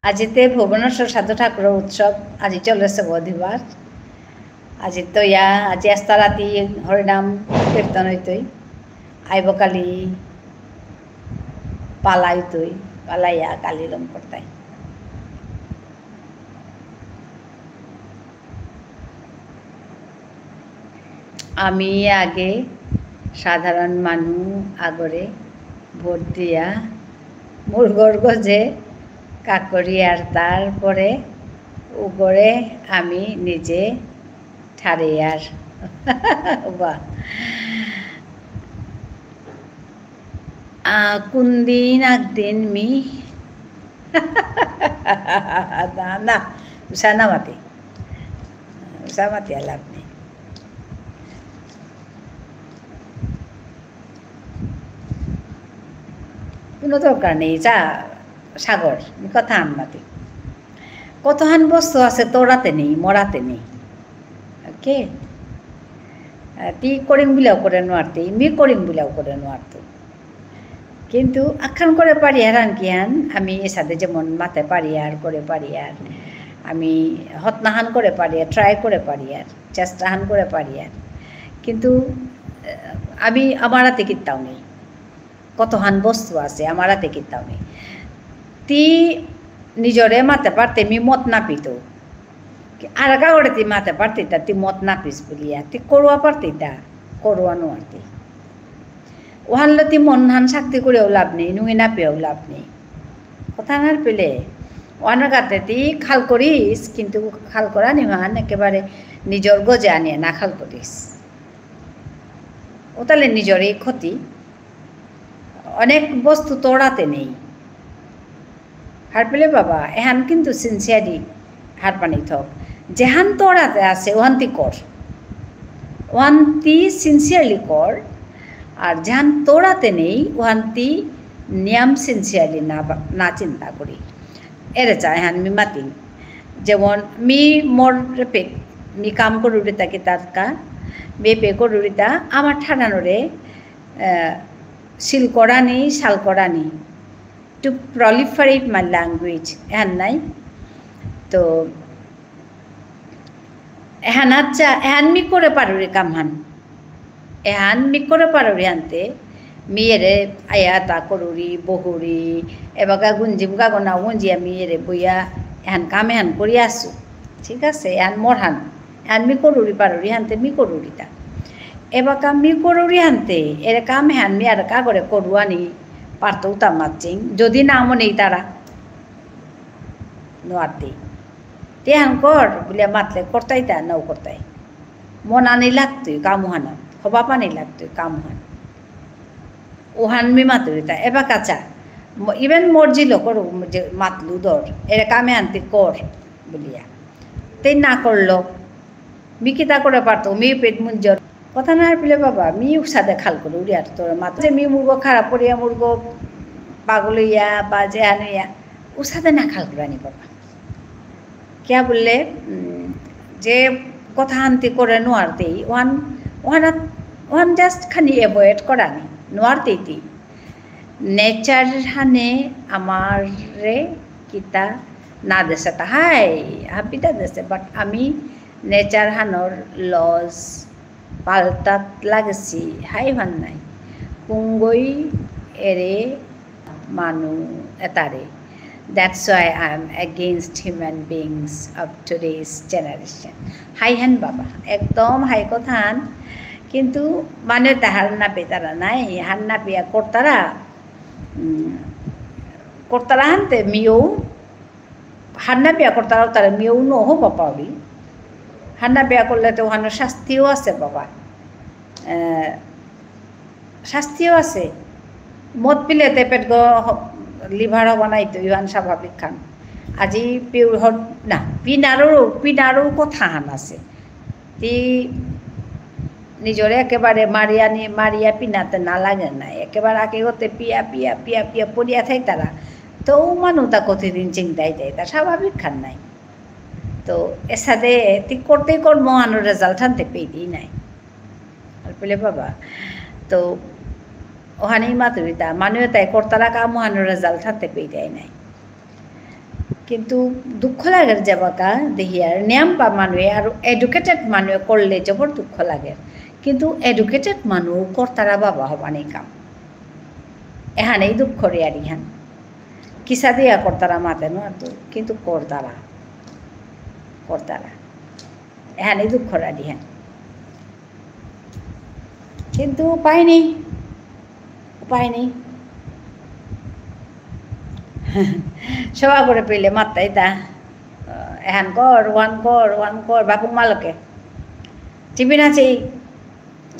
আজিতে ভুবনেশ্বর সাধু ঠাকুর উৎসব, আজি চলেছে বুধবার। আজি তো ইয়া, আজি আস্তা রাতি হরিনাম কীর্তন হইতই। আইব কালি পালাইতই, পালাইয়া কালি লম করতাই। আমি আগে সাধারণ মানু আগরে ভোট দিয়া মুরগর গজে কাকরি আর তারপরে উগরে আমি নিজে ঠারে আর। বাহ। আহ, কোনদিন একদিন মি-, না, না, উষা না মাতি। উষা মাতি আর লাভ নেই। কোনো দরকার নেই, যা, সাগর, মি কথা আন মাতি। কতহান বস্তু আছে তোরাতে নেই, মরাতে নেই। ওকে? আহ, তি করিম বুলিয়াও করে নোয়ারতে, মি করিম বুলিয়াও করে নোয়ারতো। কিন্তু আখান করে পারি আর আন কি আন, আমি এসাদে যেমন মাতে পারি আর করে পারি আর, আমি হতনাহান করে পারি আর, try করে পারি আর, চেষ্টাহান করে পারি আর। কিন্তু, আহ, আমি আমার হাতে কিত্তাও নেই। কতহান বস্তু আছে, আমার হাতে কিত্তাও নেই। তি নিজরে মাতে পারতে মি মত না পিতো। আরাকা করে তি মাতে পারতে তা তি মত না পিস বুলিয়া। তি করুয়া পারতে তা, করুয়া নোয়ারতে। ওহানলো তি মনহান শক্তি করেও লাভ নেই, নুঙি না পেয়েও লাভ নেই। কথা না পেলে, ওহানর গাতে তি খাল করিস, কিন্তু খাল করা নিহান একেবারে নিজর গজে আনিয়া না খাল করিস। ও তাহলে নিজরই ক্ষতি। অনেক বস্তু তোড়াতে নেই। হারপেলে বাবা, এহান কিন্তু sincerely হারপানি থক। যেহান তোড়াতে আছে, ওহান্তি কর। ওহান্তি sincerely কর। আর যেহান তোড়াতে নেই, ওহান্তি নিয়াম sincerely না বা-, না চিন্তা করি। এরে চা, এহান মি মাতিং। যেমন মি মোর রেপে, মি কাম করুরিতা কি তার কা, বেপে করুরিতা, আমার ঠানানোরে, আহ, সিল করানি, সাল করানি। To proliferate my language, এহান নাই। তো, এহান আচ্ছা, এহান মি করে পারুরি কামহান। এহান মি করে পারুরি আনতে, মি এরে আয়া তা করুরি, বহুরি, এবাকা গুঞ্জিম গাগনা গুঞ্জিয়া মি এরে বইয়া, এহান কাম এহান করি আসু। ঠিক আছে, এহান মোরহান। এহান মি করুরি পারুরি হানতে মি করুরিতা। এবাকা মি করুরি হানতে, এরে কাম এহান মি আর কা করে করুয়ানি পারতৌতা মাতচিং, যদি না মনেই তারা। নোয়ারতে। তে হান কর, বুলিয়া মাতলে করতাই তা, নাও করতাই। মনানি লাগতই কামহানাত, হবা পানি লাগতই কামহান। ওহান মি মাতুরিতা, এবাকা চা। ম-, even মোর জিলো করু, যে মাতলু দর, এরে কাম এহানতে কর, বুলিয়া। তে না করলো। মি কিতা করে পারতো, মি পেট মুঞ্জর। কথা না হারপিলে বাবা, মি উসাদে খাল করে উড়িয়ার তোর মাত। যে মি মুরগো খারাপ করিয়া, মুরগো পাগল হইয়া, বা যে আনিয়া, উসাদে না খাল করানি বাবা। কিয়া বুললে, উম, যে কথা হানতি করে নোয়ারতেই, ওহান, ওহান, ওহান just খানি avoid করানি, নোয়ারতেই তি। Nature হানে আমারে কিতা না দেসে তা হাই, হাবিতা দেসে, but আমি nature হানর laws পাল্টাত লাগেসি, হাই হান নাই। কুঙ্গই এরে মানু এতারে। That's why I am against human beings of today's generation. হাই হান বাবা, একদম হাই কথা হান। কিন্তু মানে তা হার না পেতারা নাই, হার না পেয়া করতারা, উম, করতারা হানতে মিও, হার না পেয়া করতারা তারা মিও নো হবা পাবি। হার না পেয়া করলে তো ওখানে শাস্তিও আছে বাবা। আহ, শাস্তিও আছে। মদ পিলে তে পেট গ-, হ-, liver হবা নাই তো, ইহান স্বাভাবিক খান। আজি পিউর হন, না, পিনারও, পিনারও কথা হান আছে। তি নিজরে একেবারে মারিয়া নি-, মারিয়া পিনাতে না লাগে না। একেবারে আগে হতে পিয়া, পিয়া, পিয়া, পিয়া পড়িয়া থাইতারা। তো ও মানু তা কতদিন চিন্তাই দেয়, তা স্বাভাবিক খান নাই। তো এসাদে তি করতেই কর মহানো result হানতে পেয়ে দিই নাই। আর বলে বাবা, তো ওখানেই মাতুরিতা, মানু তাই করতারা কা মহানো result হানতে পেয়ে দেয় নাই। কিন্তু দুঃখ লাগের যেবাকা দেহিয়ার নিয়াম পা মানুয়ে আর educated মানুয়ে করলে জবর দুঃখ লাগের। কিন্তু educated মানু করতারা বাবা হবা নেই কাম। এহানেই দুঃখ রে আর ইহান। কিসা দিয়া করতারা মাতে নো তো, কিন্তু করতারা। করতারা। এহানেই দুঃখ রে আর ইহান। কিন্তু উপায় নেই, উপায় নেই। সেবা করে পেলে মাত্তাই তা, এহান কর, ওহান কর, ওহান কর, বাপুক মালকে। টিভি না চেই,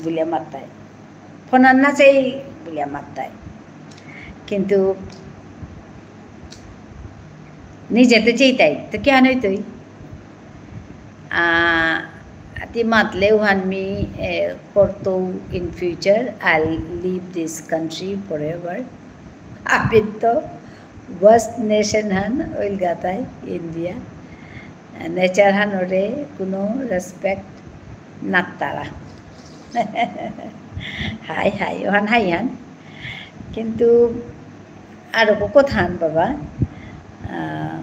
বুলিয়া মাত্তাই। ফোন না চেই, বুলিয়া মাত্তাই। কিন্তু নিজে তো চেইতাই, তো কি আনই তুই? আহ, আতি মাতলে ওহান মি, এ, করতৌ in future, I'll leave this country forever. আপিত তো worst nation হান, ওইলগাতাই, India। Nature হানরে কোনো respect নাত্তারা। হাই হাই, ওহান হাই হান। কিন্তু আরো কো কথান বাবা, আহ,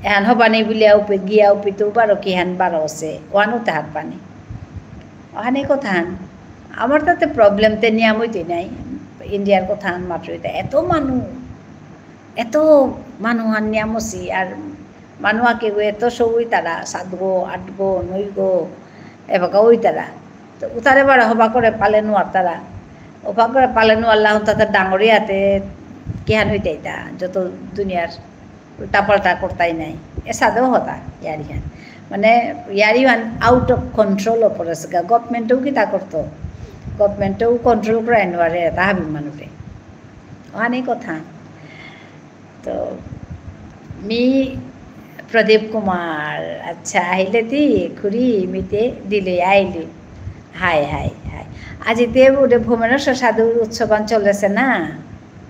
এহান হবানি বুলিয়া উপে গিয়া উপে তো বারো কিহান বারো আছে, ওহানও তাহার পানি। ওহানে কথান, আমার তাতে problem তে নিয়াম হইতে নাই, ইন্ডিয়ার কথান মাত্র এটা, এত মানু, এত মানু হান নিয়ামসি, আর মানু আকে গো এত সৌ ইতারা, সাতগো, আটগো, নয়গো, এবাকা ইতারা। তো উতারে বারো হবা করে পালে নুয়ারতারা। হবা করে পালে নুয়ারলা হন তাতে ডাঙরিয়াতে কিহান হইতে ইতা, যত দুনিয়ার উল্টা পাল্টা করতাই নাই। এসাদেও হতা, ইয়ারি হান। মানে, ইয়ারি হান out of control পড়েসেগা। Government-ও কিতা করতো? Government-ও control করে নুয়ারে, তা হাবি মানুরে। অহানি কথা। তো, মি প্রদীপ কুমার, আচ্ছা, আহিলে তি, খুড়ি, মিতে দিলে আইলি। হাই, হাই, হাই। আজি তে ওরে ভুবনেশ্বর সাধুর উৎসবহান চলেসে না,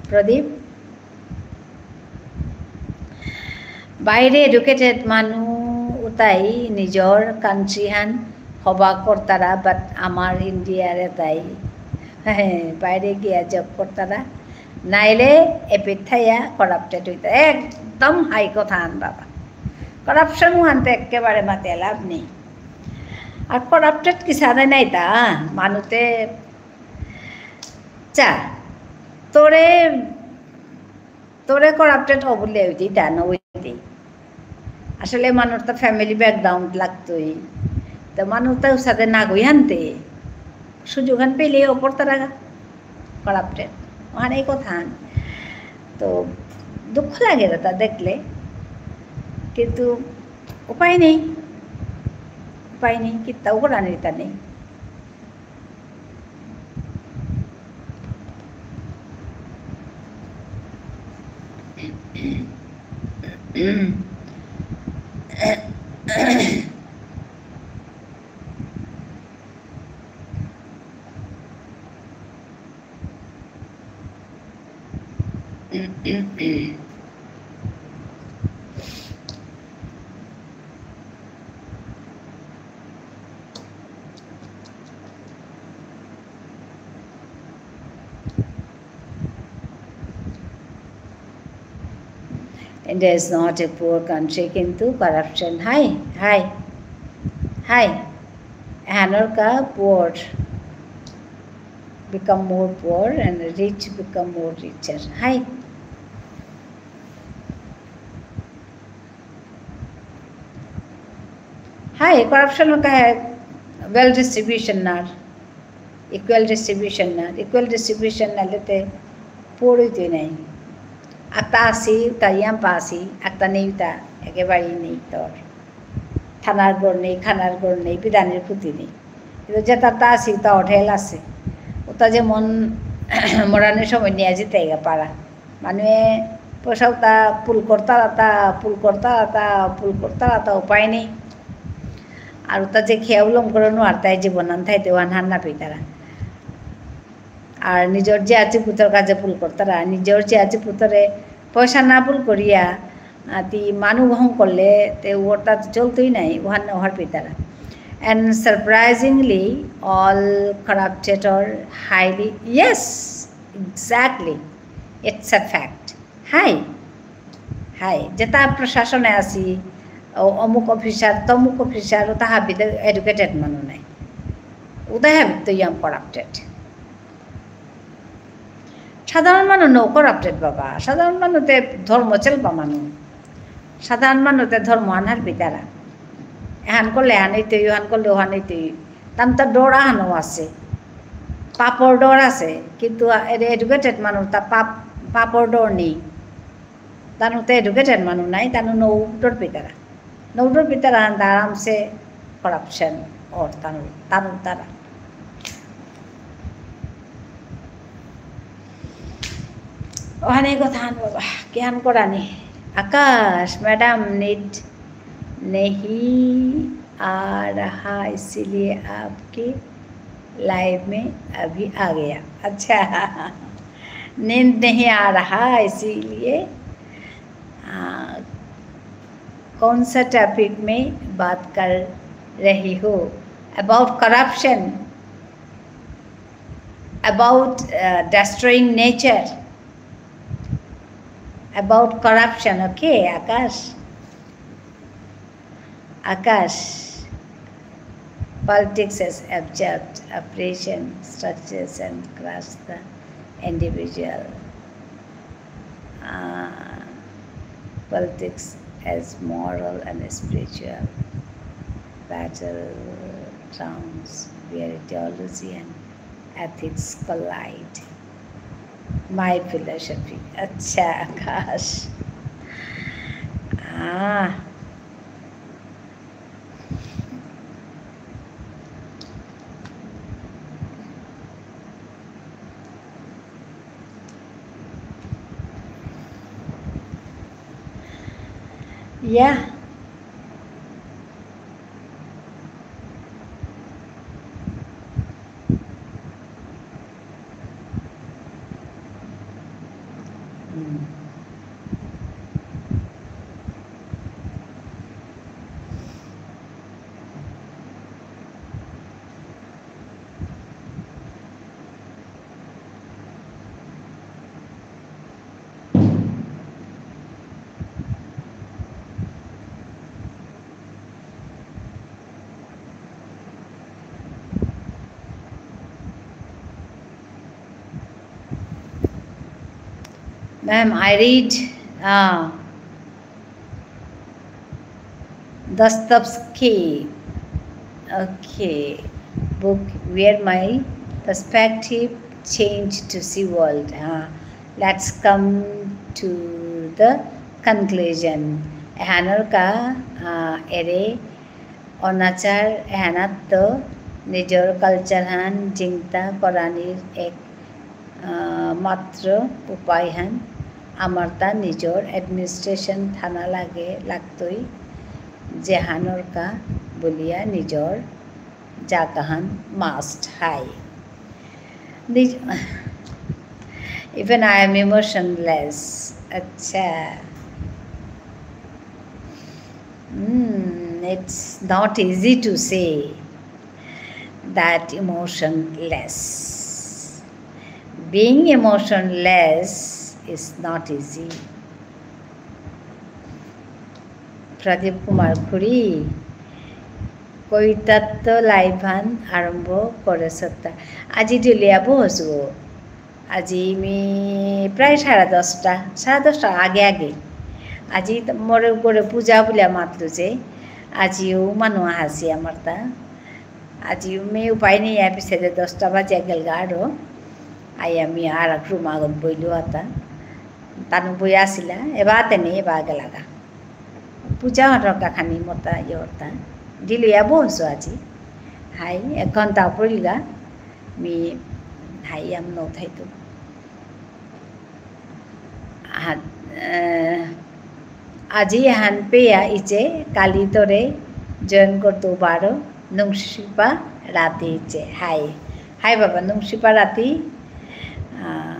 প্রদীপ? বাইরে educated মানু উতাই নিজর country হান হবা করতারা, but আমার ইন্ডিয়ার এতাই বাইরে গিয়া job করতারা, নাইলে এপিত থাইয়া corrupted হইতা। একদম হাই কথা আন বাবা, corruption হানতে একেবারে মাতে লাভ নেই। আর corrupted কিসাদে নাই তা মানুতে চা তোরে তোরে corrupted অবুলে হইতে ইতা না হইতে। আসলে মানুর তো family background লাগতোই। তো মানু তো সাথে না গই হানতে। সুযোগ হান পেলে ওপর তারা corrupted। অহানি কথা হান। তো দুঃখ লাগে তা দেখলে। কিন্তু উপায় নেই। উপায় নেই। কিত্তাও করানির তা নেই। India is not a poor country, কিন্তু corruption high, high, high। এহানর কা poor become more poor and rich become more richer। High। High, corruption কা wealth distribution না, equal distribution না, equal distribution না লেতে poor হইতে নাই। আতা আসি, তা ইয়াম পাসি, আতা নেই তা, একেবারেই নেই তোর। থানার ঘর নেই, খানার ঘর নেই, বিধানের ক্ষতি নেই। কিন্তু যেতা তা আসি, তা হোটেল আছে। ওটা যেমন মরানোর সময় নিয়ে যেতে গা পারা। মানুয়ে পয়সা উতা পুল করতারা তা, পুল করতারা তা, পুল করতারা তা, উপায় নেই। আর উতা যে খেয়া উলম করে নুয়ারতাই জীবন আন থাইতে ওহান হার না পেইতারা। আর নিজর যে আছে পুতর কাজে পুল করতারা, নিজর যে আছে পুতরে পয়সা না পুল করিয়া, আহ, তি মানু গ্রহণ করলে তে ওরতা তো চলতই নাই, ওহান না ওহার পেইতারা। And surprisingly, all corrupted or highly, yes, exactly, it's a fact. হাই, হাই, যেতা প্রশাসনে আসি, অ-, অমুক অফিসার, তমুক অফিসার, ওতা হাবিতে educated মানু নাই। ওতা হাবিত তো ইয়াম corrupted। সাধারণ মানু no corrupted বাবা। সাধারণ মানু তে ধর্ম চেলবা মানু। সাধারণ মানু তে ধর্ম আনহার পিতারা। এহান করলে এহান হইতই, ওহান করলে ওহান হইতই। তান তো ডর আহানও আছে। পাপর ডর আছে। কিন্তু এ-, educated মানু তা পাপ, পাপর ডর নেই। তানু তে educated মানু নাই, তানু no ডর পিতারা। No ডর পিতারা হান আরামসে corruption অর তানু, তানু তারা। ওহানে কথা হান বাবা, কিহান করানি? আকাশ, madam, net नहीं आ रहा, इसीलिए आपके live में अभी आ गया। अच्छा, नींद नहीं आ रहा, इसीलिए, आ, कौन सा topic में बात कर रही हो? About corruption, about, uh, destroying nature, about corruption, okay, Akash? Akash, politics has absorbed oppression structures and crushed the individual. Ah, Politics as moral and spiritual battlegrounds where ideology and ethics collide. My philosophy. আচ্ছা, আকাশ। আহ। Yeah. Mm. Ma'am, I read, uh, Dostoevsky, okay, book where my perspective changed to see world. Uh, let's come to the conclusion. এহানর কা, আহ, এরে অনাচার এহানাত্ত নিজর culture হান জিংতা করানির এক, আহ, মাত্র উপায় হান আমার তা নিজর administration থানা লাগে লাগতই, যেহানর কা বুলিয়া নিজর জাগাহান must হাই। নিজ-, even I am emotionless. আচ্ছা। Hmm, it's not easy to say that emotionless. Being emotionless is not easy. প্রদীপ কুমার খুড়ি, কইতাত্ত live হান আরম্ভ করেসত্তা। আজি ঢিলুয়া বহসু। আজি মি প্রায় সাড়ে দশটা, সাড়ে দশটা আগে আগে। আজি তো মোর ঘরে পূজা বুলিয়া মাতলু যে, আজিও মানু আহাসি আমার তা। আজিও মি উপায় নেই, আই পিছে দে দশটা বাজে গেলগা আরো। আই আমি আর এক room আগত বইলু আতা। তানু বই আসিলা, এবা তেনে এবা গেলাগা। পূজা হরকা খানি মতা ইয়রতা। ঢিলুয়া বহসু আজি। হাই, এক ঘন্টা পড়িলগা। মি হাই আম নথাইতু। আ-, এ, আজি এহান পেয়া ইচে, কালি তোরে join করতু বারো, নুংশিপা রাতি ইচে। হাই। হাই বাবা, নুংশিপা রাতি। আ,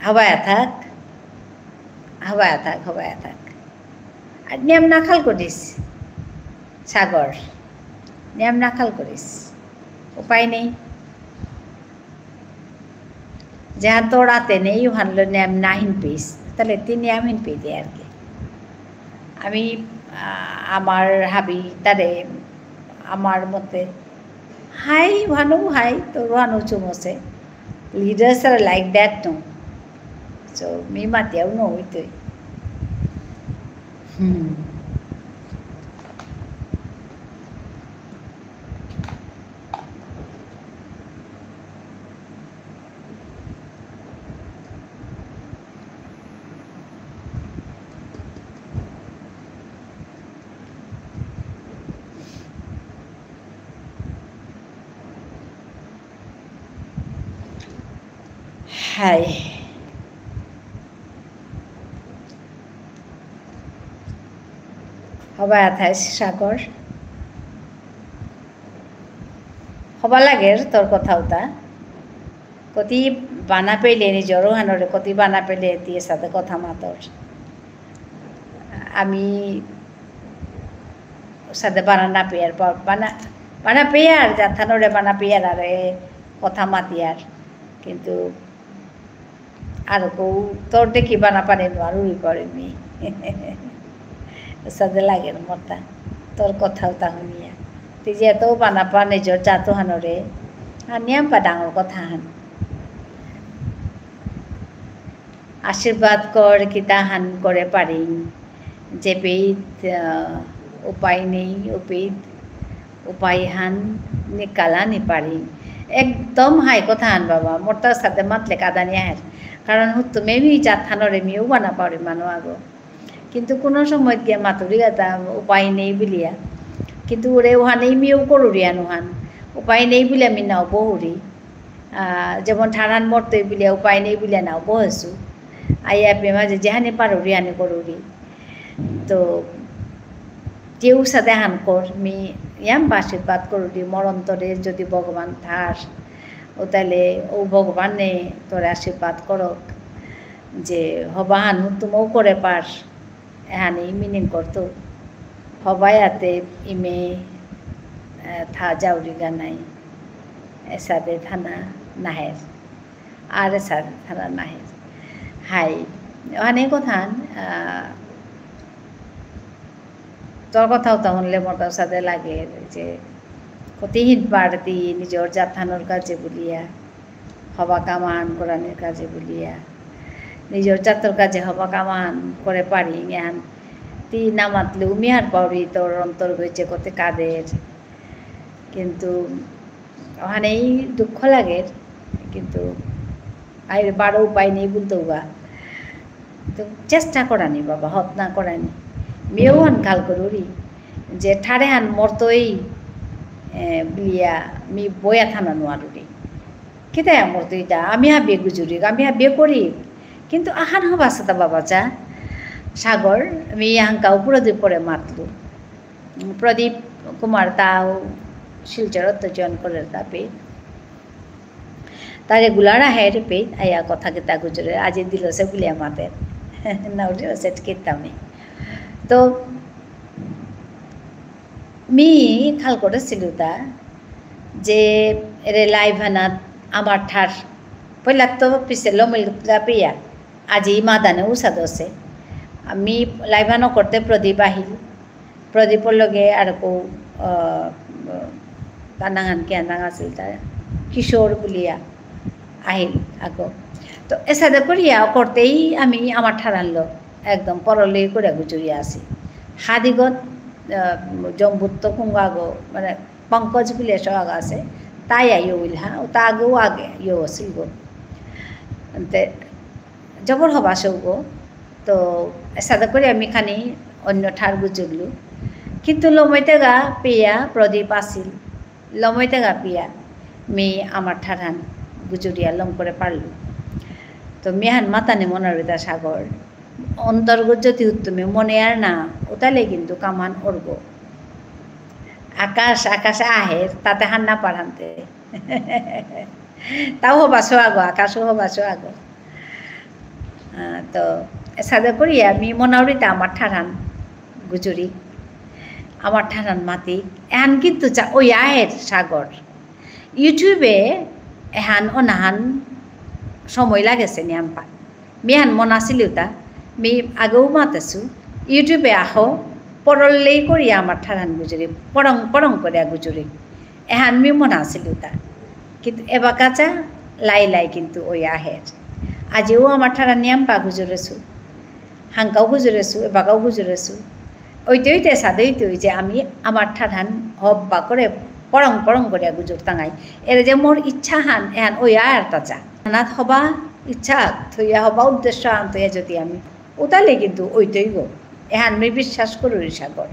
হবায়া থাক। হবায়া থাক, হবায়া থাক। আর নিয়ম না খাল করিস, সাগর। নিয়ম না খাল করিস। উপায় নেই। যেহান তোর আতে নেই, ওহানলো নিয়ম না হিনপিস। তাহলে তি নিয়ম হিনপি দে আর কি। আমি, আ, আমার হাবি তারে আমার মতে হাই, ওহানো হাই, তোর ওহানো চুমসে। Leaders are like that, no? So, me মাতিয়াও নইতই। হুম। হাই। হবা থাইস সাগর। হবা লাগের তোর কথা উতা। কতি বানা পেলে নিজর হানরে, কতি বানা পেলে তি এসাদে কথা মাতর। আমি সাদে বানা না পেয়ার, বা-, বানা, বানা পেয়ার, জাতহানরে বানা পেয়ার আরে কথা মাতিয়ার। কিন্তু আর কৌ তোর দেখি বানা পানি নোয়ারু ই করে মি। সাদে লাগে না মতা। তোর কথা উতা হুনিয়া। তি যে এত বানা পা নিজর জাতহানরে। আর নিয়াম পা ডাঙর কথা হান। আশীর্বাদ কর কিতাহান করে পারিং, যে পেইত, আহ, উপায় নেই, উপিত উপায়হান নিকালা নি পারিং। একদম হাই কথাহান বাবা, মোরতা সাথে মাতলে কাদানি আহের। কারণ হুত্তুমে মি জাতহানরে মি উবানা পারি মানু আগো। কিন্তু কোনো সময় গিয়া মাতুরি গাতা উপায় নেই বুলিয়া। কিন্তু ওরে ওহানেই মিও করুরি আনুহান। উপায় নেই বুলিয়া মি নাও বহুরি। আহ, যেমন ঠারহান মরতই বুলিয়া উপায় নেই বুলিয়া নাও বহেসু। আইয়া পে মাঝে যেহানি পারুরি হানি করুরি। তো, কেউ সাথে হান কর, মি ইয়াম আশীর্বাদ করুরি, মোর অন্তরে যদি ভগবান থার, ও তাহলে ও ভগবানে তোরে আশীর্বাদ করক, যে হবাহান তুমিও করে পার, এহানি meaning করতো। হবায়াতে ইমে, আহ, থা যাউরিগা নাই, এসাদে থানা নাহের। আর এসাদে থানা নাহের। হাই, ওহানে কথান, আহ, তোর কথা উতা শুনলে মোর তার সাথে লাগে যে কতিহীন পারতি নিজর জাতহানর কাজে বুলিয়া, হবা কামান করানির কাজে বুলিয়া, নিজর জাতর কাজে হবা কামান করে পারি, এহান তি না মাতলে উমিহার পাউরি তোর অন্তর গইছে কতে কাদের। কিন্তু ওহানেই দুঃখ লাগে, কিন্তু আর বারো উপায় নেই বলতে উগা। তো চেষ্টা করানি বাবা, হত না করানি। মিও হান খাল করুরি, যে ঠারে হান মরতই, এ, বুলিয়া মি বয়া থানা নোয়ারুরি। কিতা মরতই দা, আমি হাবিয়ে গুজুরি, আমি হাবিয়ে করি। কিন্তু আহান হবা সাতা বাবা চা, সাগর, আমি হাঙ্কা উপরে দুই পরে মাতলু। প্রদীপ কুমার তাও শিলচরত join করে তাপে। তা regular আহে রে পে, আয়া কথা কিতা গুজরে, আজি দিল সে বুলিয়া মাতে। না উঠে সেট কিতামে। তো, মি খাল করেসিলু তা, যে এরে live হানাত আমার ঠার, পয়লা তো পিছে লমিল গা পিয়া, আজি মাদানে উসাদসে। আমি live হানো করতে প্রদীপ আহিল। প্রদীপর লগে আর কো, আহ, তার নাঙহান কি নাঙ আছিল তার? কিশোর বুলিয়া আহিল আগো। তো এসাদে করিয়া করতেই আমি আমার ঠারানলো একদম পরলে করে গুজুরিয়া আছি। হাদিগত, আহ, জম্বুত্ত কুঙ্গাগো, মানে পঙ্কজ বুলিয়া সহাগ আছে, তাই আইও ইলহা, ও তা আগেও আগে ইয়ে আছিল গো। তে জবর হবা সৌগো। তো এসাদে করে আমি খানি অন্য ঠার গুজুরলু। কিন্তু লমইতেগা পিয়া প্রদীপ আসিল। লমইতেগা পিয়া মি আমার ঠারহান গুজুরিয়া লম করে পারলু। তো মিহান মাতানি মনারিতা সাগর। অন্তর্গত যদি উত্তমে মনে আর না, উতালে কিন্তু কামান অর্গ। আকাশ, আকাশে আহের, তাতে হান্না পারান্তে। তাও হবা সোয়াগো, আকাশও হবা সোয়াগো। আহ, তো, এসাদে করি আমি মনাউরিতা আমার ঠারহান গুজুরি। আমার ঠারহান মাতি। এহান কিন্তু চা-, ওই আহের সাগর। YouTube-এ এহান অনাহান সময় লাগেছে নিয়াম্পা। মিহান মনাসিলুতা, মি আগেও মাতেসু, YouTube-এ আহো, পরলেই করি আমার ঠারহান গুজুরি, পরং পরং করে গুজুরি। এহান মি মনাসিলুতা। কিন্তু এবাকাচা লাই লাই কিন্তু ওই আহের। আজিও আমার ঠারহান নিয়াম্পা গুজুরেসু। হাঙ্কাও গুজুরেসু, এবাকাও গুজুরেসু। ওইতে ওইতে সাদে ওইতে ওই যে আমি আমার ঠারহান হব্বা করে পরং পরং করে গুজুর তাঙাই। এর যে মোর ইচ্ছা হান, এহান ওই আর তাচা। আনাত হবা ইচ্ছা, থইয়া হবা উদ্দেশ্য আন থইয়া যদি আমি উতালে কিন্তু ওইতেই গো। এহান মি বিশ্বাস করুরি সাগর।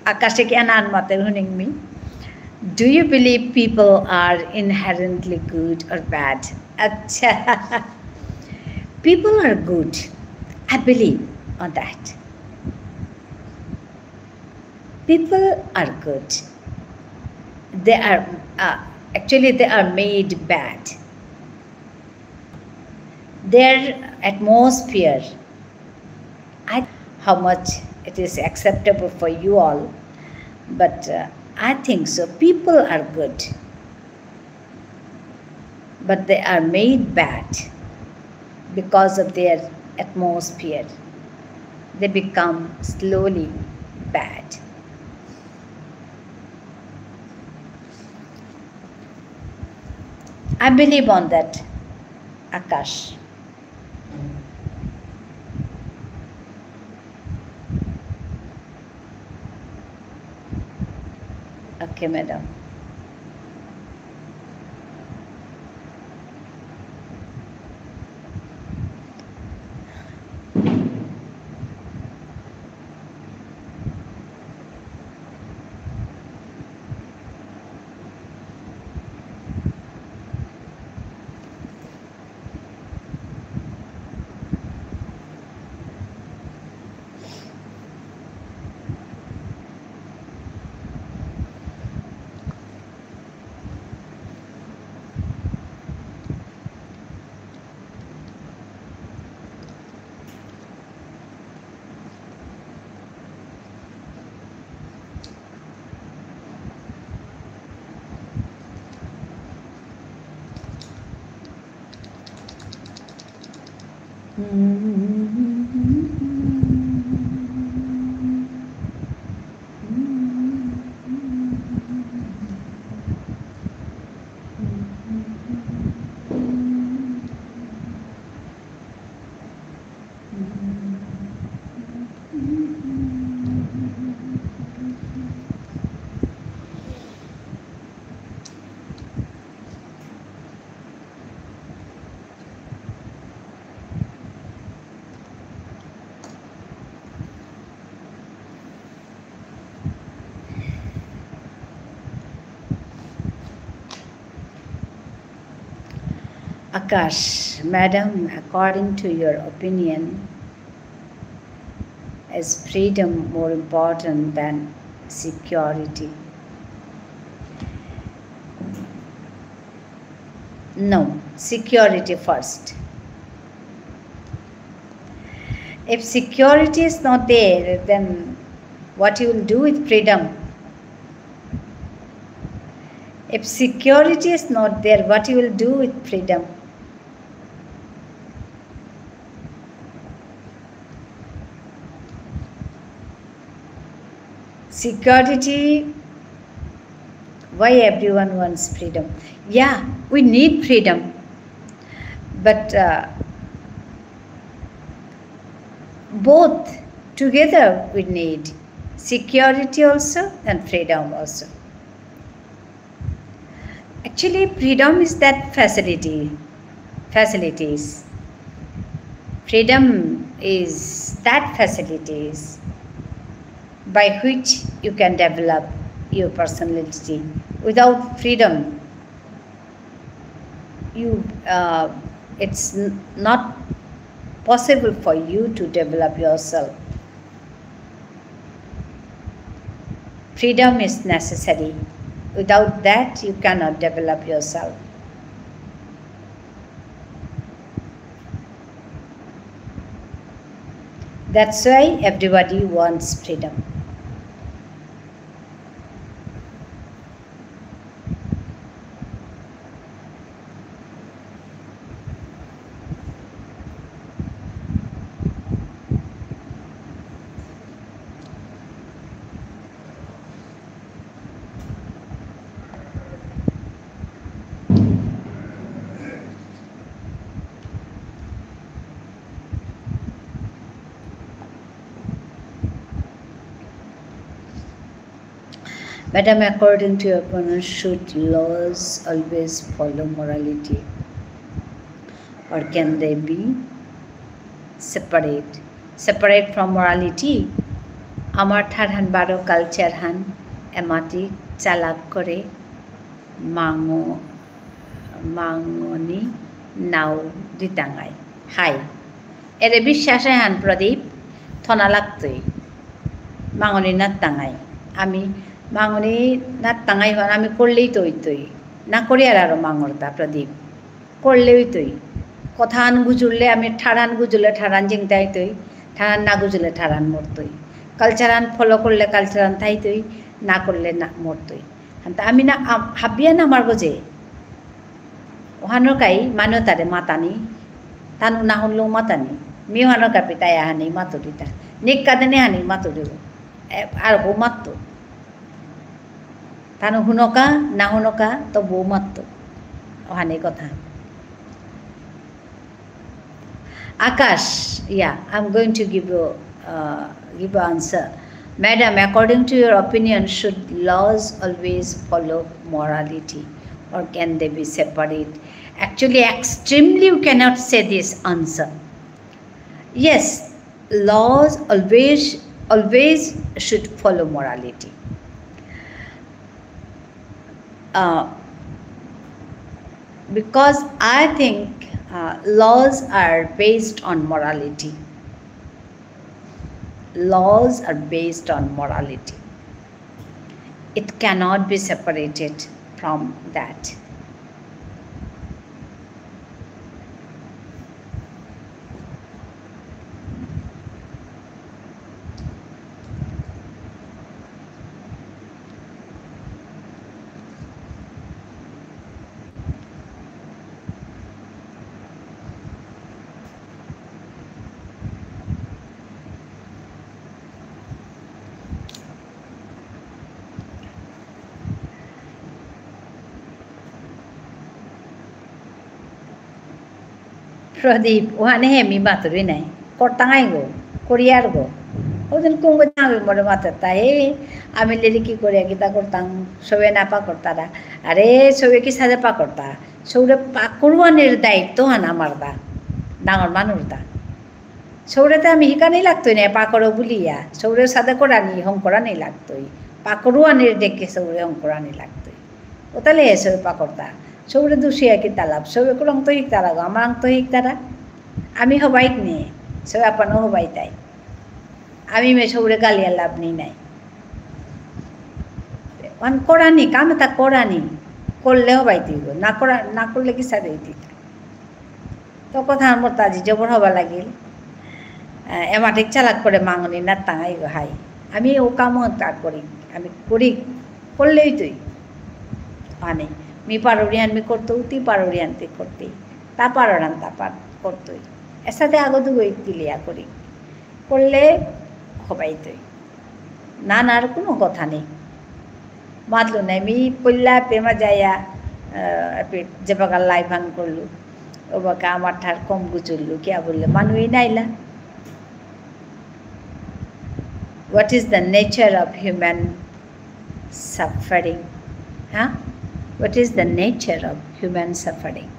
আকাশে কি আনান মাতের হুনিং me? Do you believe people are inherently good or bad? আচ্ছা। People are good. I believe on that. People are good. They are, uh, actually, they are made bad. Their atmosphere, I, how much it is acceptable for you all, but, uh, I think so. People are good, but they are made bad because of their atmosphere. They become slowly bad. I believe on that, Akash. Okay, madam. Akash, madam, according to your opinion, is freedom more important than security? No, security first. If security is not there, then what you will do with freedom? If security is not there, what you will do with freedom? Security, why everyone wants freedom? Yeah, we need freedom. But, uh, both together we need security also and freedom also. Actually, freedom is that facility, facilities. Freedom is that facilities by which you can develop your personality. Without freedom, you, uh, it's n-, not possible for you to develop yourself. Freedom is necessary. Without that, you cannot develop yourself. That's why everybody wants freedom. Madam, according to your opinion, should laws always follow morality, or can they be separate? Separate from morality, আমার ঠারহান বারো culture হান এমাটি চালাক করে মাঙ-, মাঙনি নাও দিতাঙাই। হাই। এরে বিশ্বাস এহান প্রদীপ থনা লাগতই। মাঙনি নাত্তাঙাই। আমি মাঙনি নাত্তাঙাই হন আমি করলেই তো হইতই। না করি আর আরো মাঙরতা প্রদীপ। করলে হইতই। কথাহান গুজুরলে আমি ঠারহান গুজুরলে ঠারহান জিংতা হইতই। ঠারহান না গুজুরলে ঠারহান মরতই। Culture হান follow করলে culture হান থাইতই। না করলে না মরতই। হান্তা আমি না আম-, হাবিয়া না আমার গজে। ওহানর কাই মানু তারে মাতানি, তানু না হলেও মাতানি। মি ওহানর কাপি তাই আহানি মাতুরিতা। নিকা দেনে আহানি মাতুরিব। এ, আর বউ মাততো। তানু হুনকা, না হুনকা, তো বউ মাততো। ওহানি কথা। Akash, yeah, I'm going to give you, uh, give you answer. Madam, according to your opinion, should laws always follow morality, or can they be separate? Actually, extremely, you cannot say this answer. Yes, laws always, always should follow morality. Uh, because I think, uh, laws are based on morality. Laws are based on morality. It cannot be separated from that. প্রদীপ, ওহানে হে মি মাতুরি নাই। করতাঙাই গো, করিয়ার গো। ওদিন কুঙ্গ জাঙাবি মোরে মাতে তা, এ, আমি লেরি কি করিয়া কিতা করতাম, সবে না পা করতারা। আরে, সবে কি সাদে পা করতা? সৌরে পা করুয়ানির দায়িত্ব হান আমার দা। ডাঙর মানুর দা। সৌরেতে আমি হিকানি লাগতই না, পা করো বুলিয়া। সৌরে সাদে করানি, হং করানি লাগতই। পা করুয়ানির ডেকে সৌরে হং করানি লাগতই। ওতালে এসে পাকরতা। সৌরে দুষিয়া কি তালাব? সৌরে কুলং তো হিকতারা গো, আমারাং তো হিকতারা। আমি হবাইক নে, সৌরে আপানো হবাই তাই। আমি মে সৌরে গালিয়া লাভ নেই নাই। ওহান করানি, কাম এতা করানি। করলে হবাই তুই গো। না করা, না করলে কি সাদে হইতি? তো কথা আমার তাজি জবর হবা লাগিল। আহ, এমাটিক চালাক করে মাঙনি না তাঙাই গো হাই। আমি ও কামও তা করি। আমি করি। করলেই তুই। মানে, মি পারুরিয়ান মি করতো, তি পারুরিয়ান তি করতে। তা পারোরান তা পার করতই। এসাদে আগো দুগো ইতিলিয়া করি। করলে হবাই তুই। না, না, আর কোনো কথা নেই। মাতলো নাই, মি পল্লা পেমা যাইয়া, আহ, এপে যেবাকা live হান করলু, ওবাকা আমার ঠার কম গুজরলু, কিয়া বললে, মানুই Naila. What is the nature of human suffering? Huh? What is the nature of human suffering?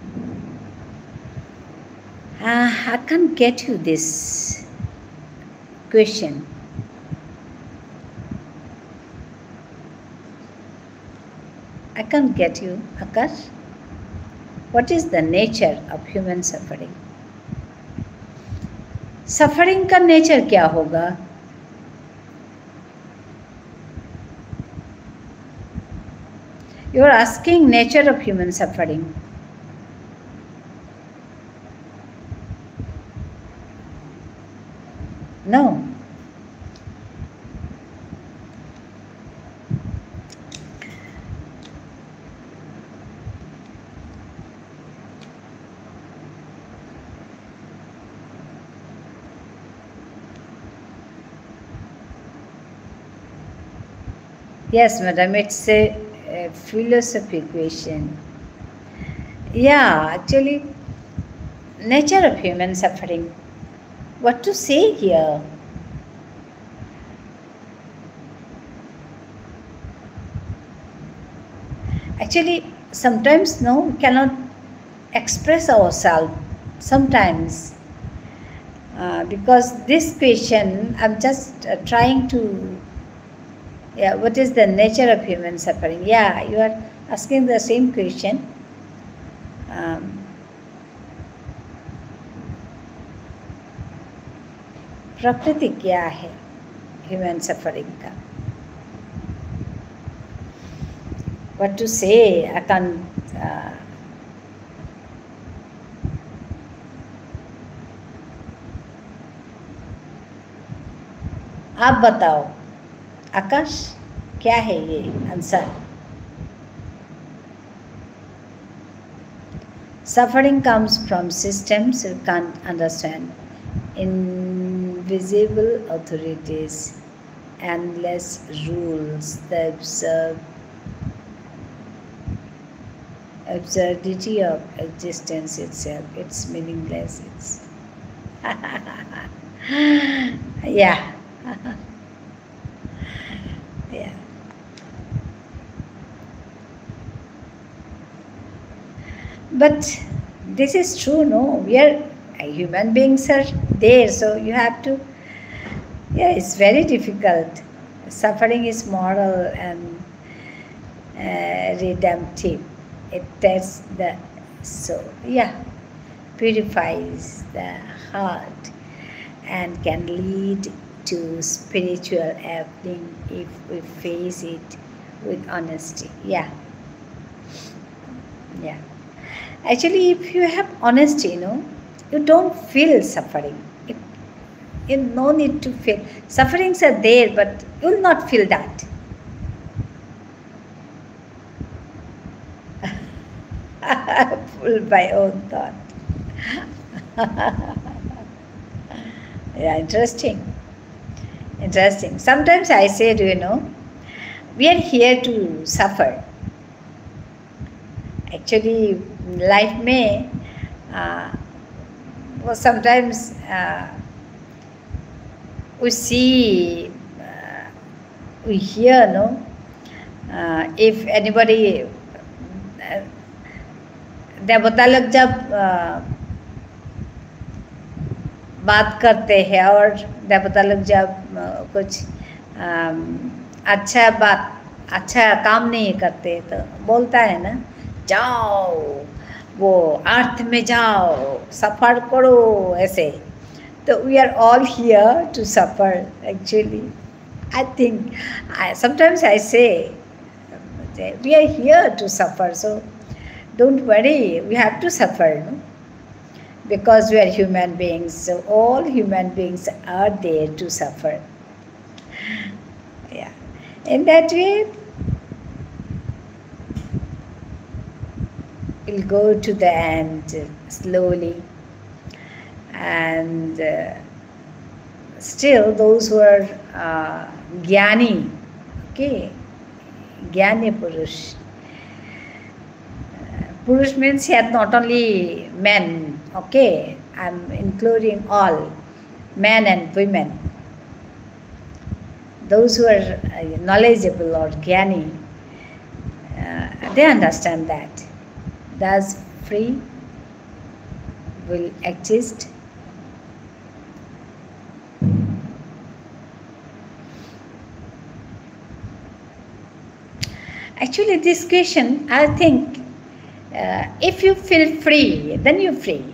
Uh, I can't get you this question. I can't get you, Akash. What is the nature of human suffering? Suffering का nature क्या होगा? You are asking nature of human suffering. No. Yes, madam, it's a, a philosophy question. Yeah, actually, nature of human suffering. What to say here? Actually, sometimes, no, we cannot express ourselves. Sometimes, uh, because this question, I'm just, uh, trying to, yeah, what is the nature of human suffering? Yeah, you are asking the same question. Um, प्रकृति क्या है human suffering का? What to say? I can't, uh, आप बताओ, आकाश, क्या है ये answer? Suffering comes from systems you can't understand, invisible authorities, endless rules, the absurd, absurdity of existence itself. It's meaningless. It's yeah. But this is true, no? We are, uh, human beings are there, so you have to, yeah, it's very difficult. Suffering is moral and, uh, redemptive. It tests the soul. Yeah, purifies the heart and can lead to spiritual awakening if we face it with honesty. Yeah. Yeah. Actually, if you have honesty, you know, you don't feel suffering. It, you no need to feel. Sufferings are there, but you will not feel that. Pulled by own thought. Yeah, interesting. Interesting. Sometimes I say, do you know, we are here to suffer. Actually, life may, uh, well, sometimes, uh, we see, uh, we hear, no? Uh, if anybody, uh, देवता लोग जब, uh, बात करते हैं और देवता लोग जब, अ, कुछ, अम, अच्छा बात, अच्छा काम नहीं करते तो बोलता है ना, "जाओ, वो अर्थ में जाओ, सफर करो", ऐसे। तो we are all here to suffer, actually. I think, I, sometimes I say, "We are here to suffer, so don't worry, we have to suffer, no?" Because we are human beings, so all human beings are there to suffer. Yeah. In that way, we'll go to the end slowly. And, uh, still, those who are, uh, jnani, okay, jnani purush. Uh, purush means here not only men, okay, I'm including all, men and women. Those who are, uh, knowledgeable or jnani, uh, they understand that thus free will exist. Actually, this question, I think, uh, if you feel free, then you're free.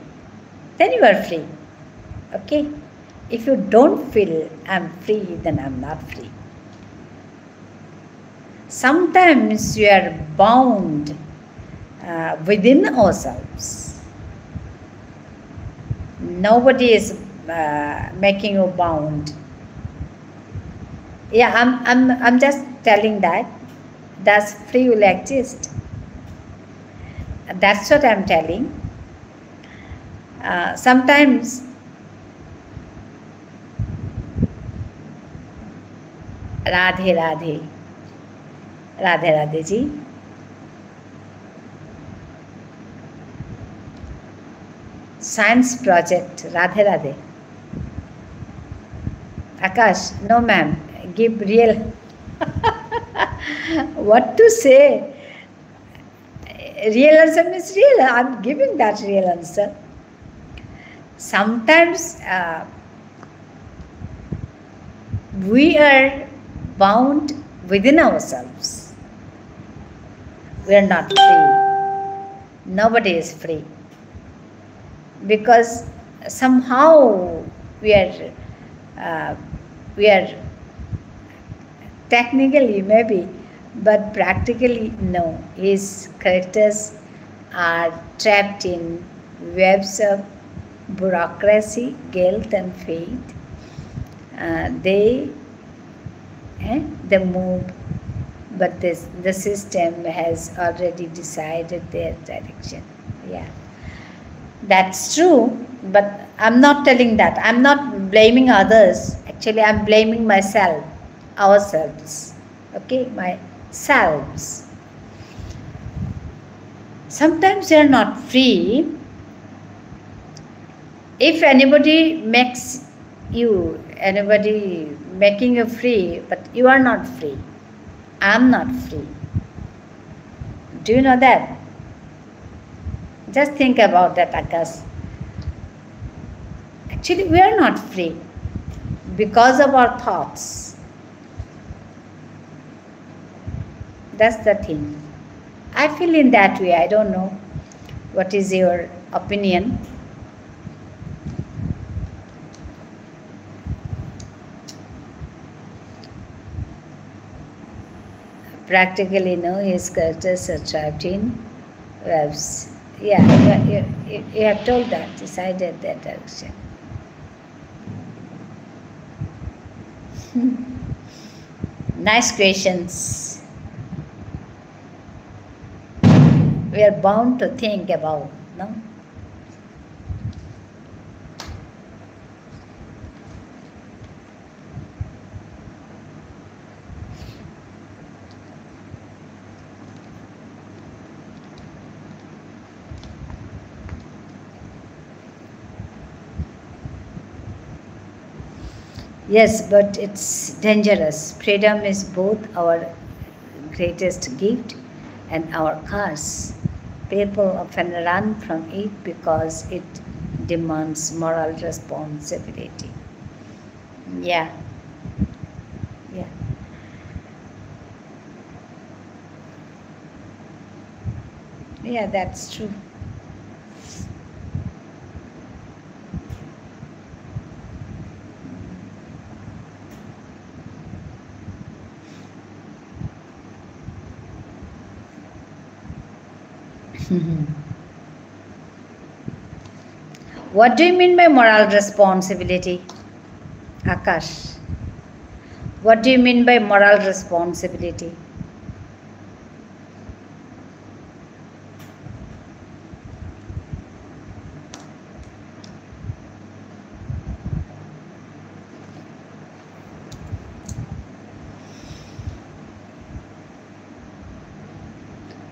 Then you are free. Okay? If you don't feel I'm free, then I'm not free. Sometimes you are bound, uh, within ourselves. Nobody is, uh, making you bound. Yeah, I'm, I'm, I'm just telling that. Does free will exist? That's what I'm telling. Uh, sometimes Radhe রাধে। রাধে রাধে G. Science project, Radhe রাধে। Akash, no ma'am, give real. What to say? Real answer means real. I'm giving that real answer. Sometimes, uh, we are bound within ourselves. We are not free. Nobody is free. Because somehow we are, uh, we are technically, maybe, but practically, no. His characters are trapped in webs of bureaucracy, guilt, and fate. Uh, they, eh, they move, but this, the system has already decided their direction. Yeah. That's true, but I'm not telling that. I'm not blaming others. Actually, I'm blaming myself, ourselves. Okay, my selves. Sometimes you are not free. If anybody makes you, anybody making you free, but you are not free. I'm not free. Do you know that? Just think about that, Akash. Actually, we are not free because of our thoughts. That's the thing. I feel in that way. I don't know what is your opinion. Practically, no, his characters are trapped in webs. Yeah, you, you, you have told that, decided that direction. Nice questions. We are bound to think about, no? Yes, but it's dangerous. Freedom is both our greatest gift and our curse. People often run from it because it demands moral responsibility. Yeah. Yeah. Yeah, that's true. What do you mean by moral responsibility? Akash, what do you mean by moral responsibility?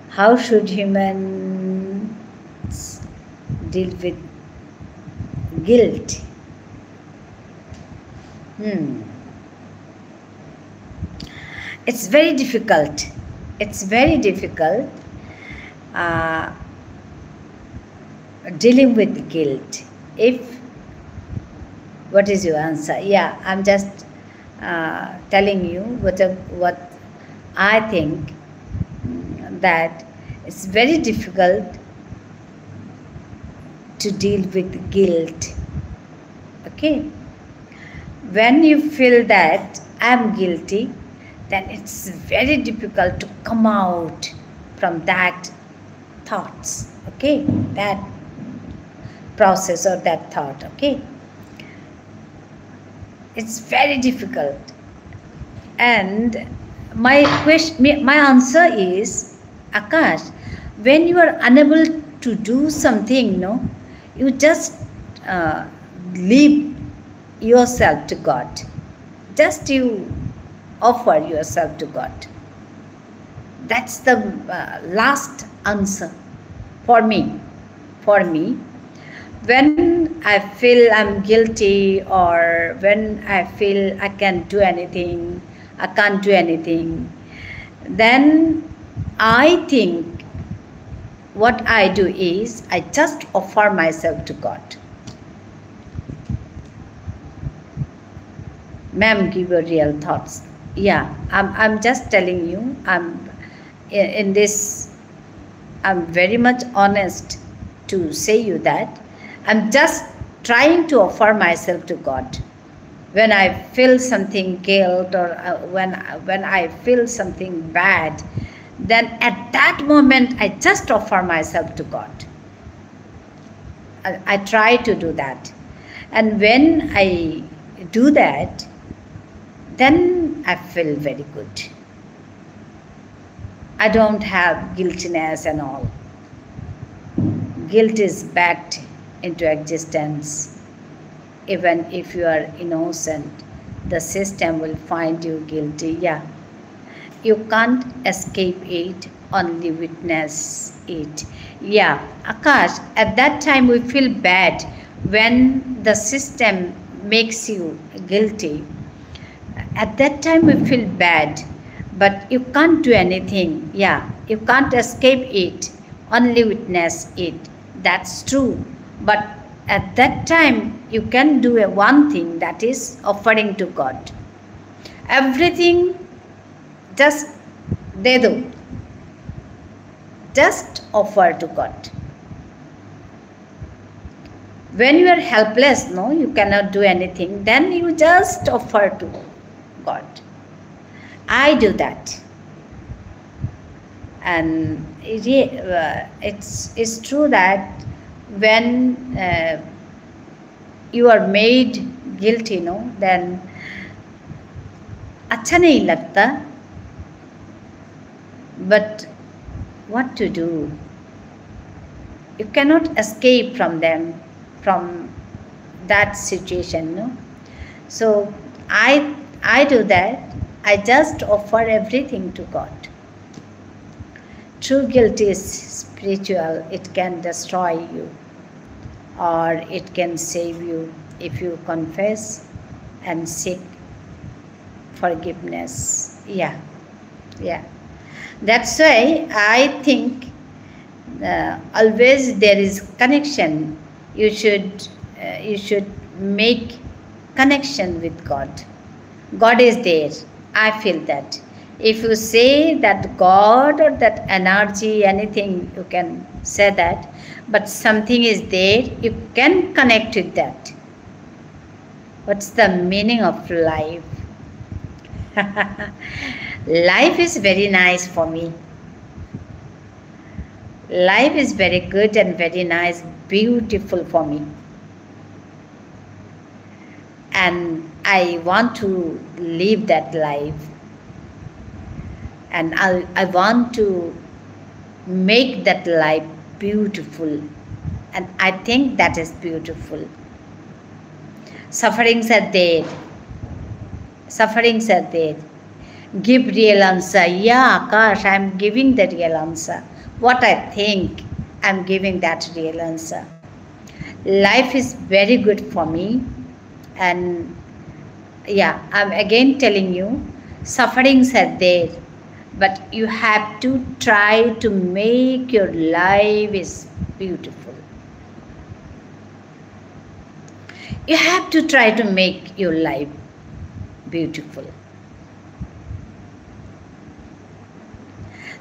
How should humans deal with guilt? Hmm. It's very difficult. It's very difficult, uh, dealing with guilt. If, what is your answer? Yeah, I'm just, uh, telling you what, what I think, mm, that it's very difficult to deal with guilt. Okay? When you feel that I'm guilty, then it's very difficult to come out from that thoughts, okay? That process or that thought, okay? It's very difficult. And my question, my answer is, Akash, when you are unable to do something, no, you just, uh, leave yourself to God. Just you offer yourself to God. That's the, uh, last answer for me. For me, when I feel I'm guilty, or when I feel I can't do anything, I can't do anything, then I think what I do is I just offer myself to God. Ma'am, give your real thoughts. Yeah, I'm, I'm just telling you, I'm i-, in this, I'm very much honest to say you that I'm just trying to offer myself to God. When I feel something guilt, or, uh, when, when I feel something bad, then at that moment, I just offer myself to God. I, I try to do that. And when I do that, then I feel very good. I don't have guiltiness and all. Guilt is backed into existence. Even if you are innocent, the system will find you guilty. Yeah. You can't escape it, only witness it. Yeah, Akash, at that time we feel bad when the system makes you guilty. At that time we feel bad, but you can't do anything. Yeah, you can't escape it, only witness it. That's true. But at that time, you can do a one thing, that is offering to God. Everything just दे दो. Just offer to God. When you are helpless, no, you cannot do anything, then you just offer to God. I do that. And it, uh, it's, it's true that when, uh, you are made guilty, no, then अच्छा नहीं लगता. But what to do? You cannot escape from them, from that situation, no? So I, I do that. I just offer everything to God. True guilt is spiritual. It can destroy you, or it can save you if you confess and seek forgiveness. Yeah, yeah. That's why I think, uh, always there is connection. You should, uh, you should make connection with God. God is there. I feel that. If you say that God or that energy, anything, you can say that, but something is there, you can connect with that. What's the meaning of life? Life is very nice for me. Life is very good and very nice, beautiful for me. And I want to live that life. And I, I want to make that life beautiful. And I think that is beautiful. Sufferings are there. Sufferings are there. Give real answer. Yeah, Akash, I'm giving the real answer. What I think, I'm giving that real answer. Life is very good for me. And yeah, I'm again telling you, sufferings are there, but you have to try to make your life is beautiful. You have to try to make your life beautiful.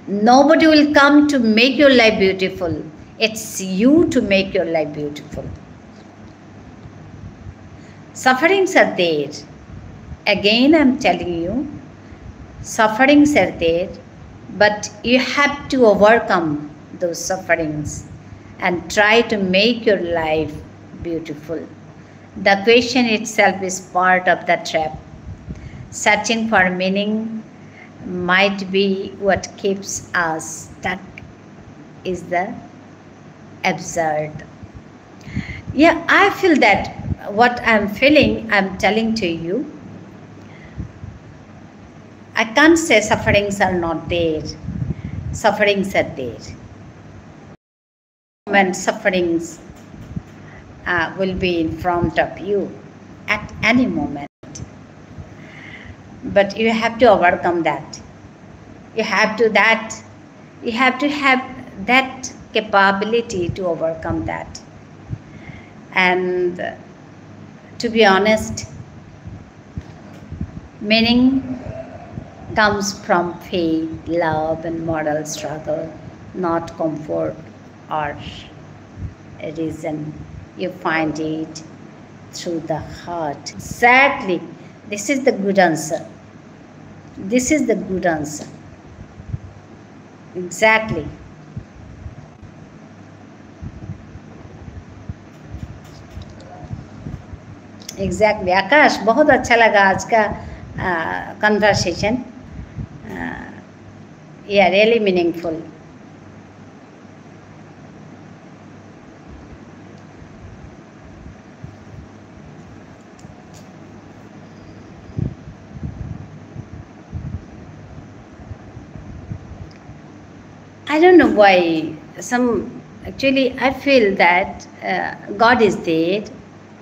Nobody will come to make your life beautiful. It's you to make your life beautiful. Sufferings are there. Again, I'm telling you, sufferings are there, but you have to overcome those sufferings and try to make your life beautiful. The question itself is part of the trap. Searching for meaning might be what keeps us stuck is the absurd. Yeah, I feel that what I'm feeling, I'm telling to you. I can't say sufferings are not there. Sufferings are there. Moment, sufferings, uh, will be in front of you at any moment. But you have to overcome that. You have to that, you have to have that capability to overcome that. And, uh, to be honest, meaning comes from faith, love, and moral struggle, not comfort or reason. You find it through the heart. Exactly. This is the good answer. This is the good answer. Exactly. Exactly. आकाश, बहुत अच्छा लगा आज का, आ, conversation. आ, yeah, really meaningful. I don't know why. Some, actually, I feel that, uh, God is there,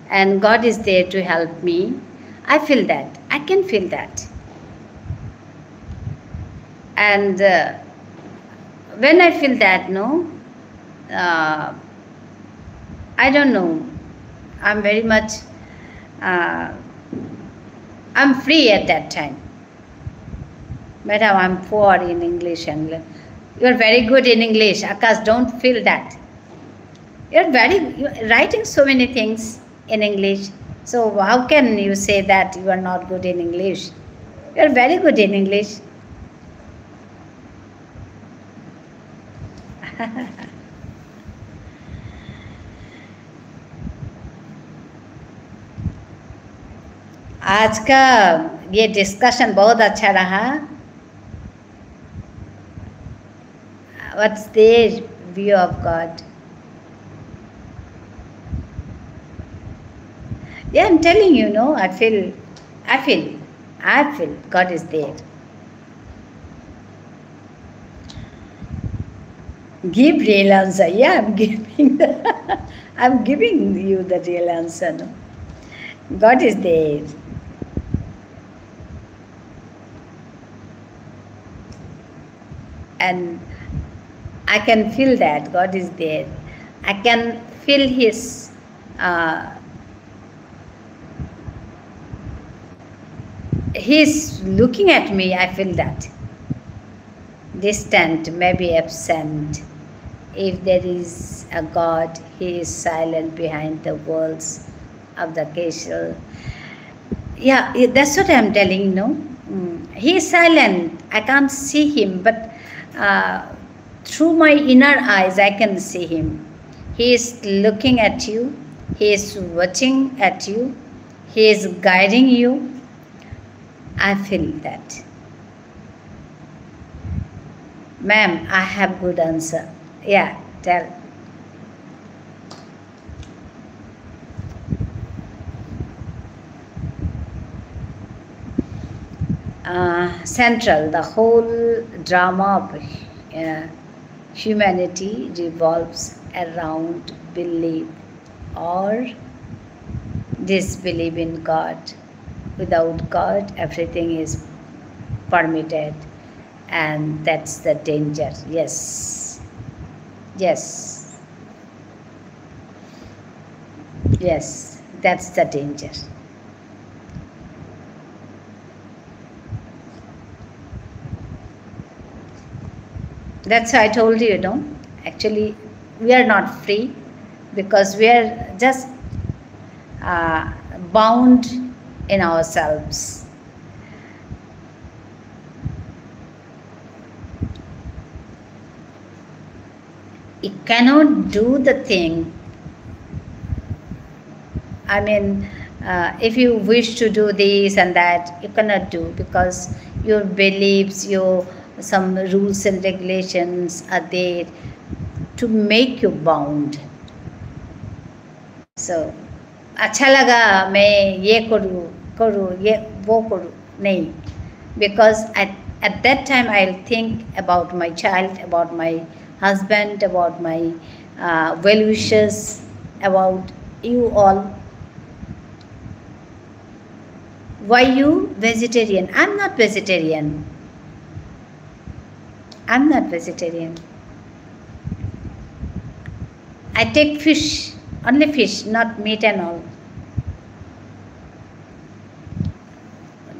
and God is there to help me. I feel that. I can feel that. And, uh, when I feel that, no, uh, I don't know. I'm very much, uh, I'm free at that time. Madam, I'm poor in English, English. You're very good in English. Akash, don't feel that. You're very, you're writing so many things in English. So how can you say that you are not good in English? You're very good in English. आज का ये डिस्कशन बहुत अच्छा रहा। What's their view of God? Yeah, I'm telling you, no, I feel, I feel, I feel God is there. Give real answer. Yeah, I'm giving. I'm giving you the real answer. No? God is there. And I can feel that God is there. I can feel His, uh, He's looking at me, I feel that. Distant, maybe absent. If there is a God, He is silent behind the walls of the castle. Yeah, i- that's what I'm telling, no? Mm. He is silent. I can't see Him, but uh, through my inner eyes, I can see Him. He is looking at you. He is watching at you. He is guiding you. I feel that. Ma'am, I have good answer. Yeah, tell. Uh, central, the whole drama of uh, humanity revolves around belief or disbelief in God. Without God, everything is permitted, and that's the danger. Yes. Yes. Yes, that's the danger. That's why I told you, no? Actually, we are not free because we are just uh, bound in ourselves. You cannot do the thing. I mean, uh, if you wish to do this and that, you cannot do because your beliefs, your some rules and regulations are there to make you bound. So, अच्छा लगा, मैं ये करूँ, करूँ, ये वो करूँ, नहीं. Because at, at that time, I'll think about my child, about my husband, about my uh, well wishers, about you all. Why you vegetarian? I'm not vegetarian. I'm not vegetarian. I take fish, only fish, not meat and all.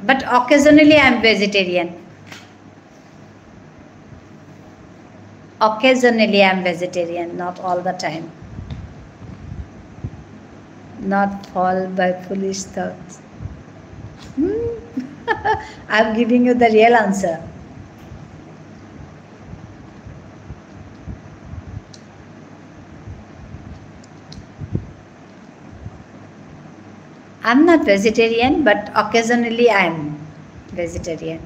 But occasionally I'm vegetarian. Occasionally I'm vegetarian, not all the time. Not fall by foolish thoughts. Hmm? I'm giving you the real answer. I'm not vegetarian, but occasionally I'm vegetarian.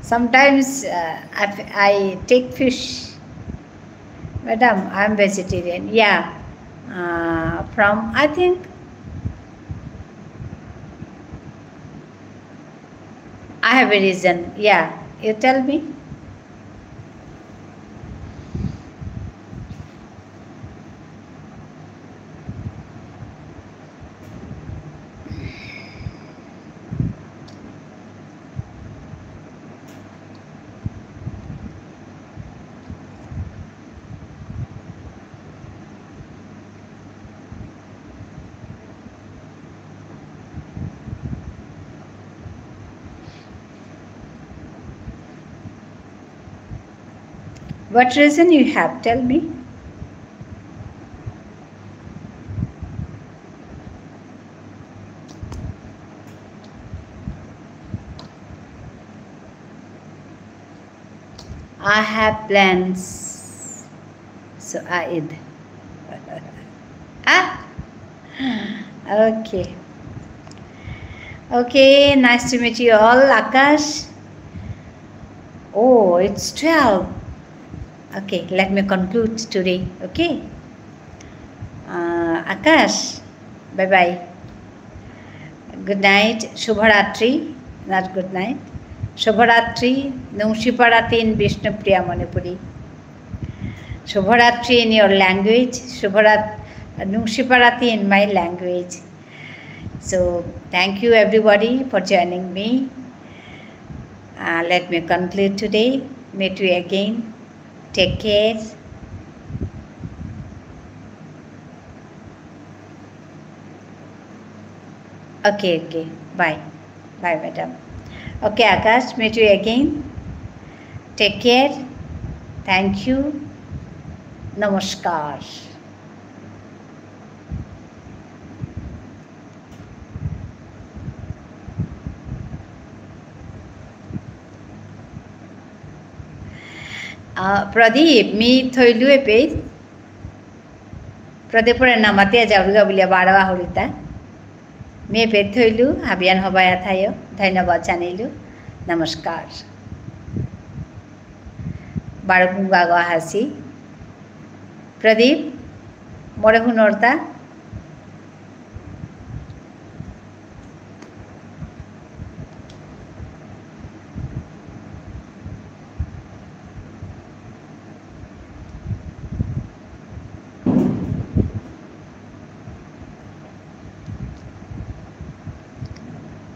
Sometimes uh, I, I take fish. Madam, I'm vegetarian. Yeah. Uh, from, I think, I have a reason. Yeah. You tell me. What reason you have? Tell me. I have plans. So, Aid. Ah? Okay. Okay, nice to meet you all. Akash. Oh, it's twelve. Okay, let me conclude today. Okay. Uh, Akash, bye bye. Good night. শুভরাত্রি, not good night. শুভরাত্রি, নুংশিপারাতি in Bishnupriya Manipuri. শুভরাত্রি in your language. শুভরাত-, নুংশিপারাতি in my language. So, thank you everybody for joining me. Uh, let me conclude today. Meet you again. Take care. Okay, okay. Bye. Bye, madam. Okay, Akash, meet you again. Take care. Thank you. নমস্কার। আহ, প্রদীপ, মি থইলু এপে। প্রদীপরে নামাতিয়া যাওরিগা বুলিয়া বারো আহুরিতা। মি এপে থইলু, হাবিয়ান হবায়া থাইও। ধন্যবাদ জানাইলু। নমস্কার। বারো কুঙ্গা গো হাসি। প্রদীপ, মোরে হুনরতা?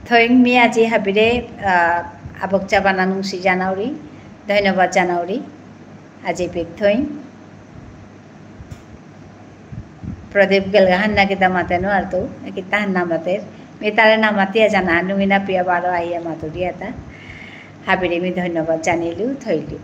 থইং মি আজি হাবিরে, আহ, আবক চাবানা নুংসি জানাউরি, ধন্যবাদ জানাউরি, আজি পিক থইং। প্রদীপ গেলগা হান্না কিতা মাতে নো আর তো, কিতা হান্না মাতের। মি তারে না মাতিয়া জানা, নুঙি না পিয়া বারো আইয়া মাতুরিয়া তা। হাবিরে মি ধন্যবাদ জানিলু, থইলু।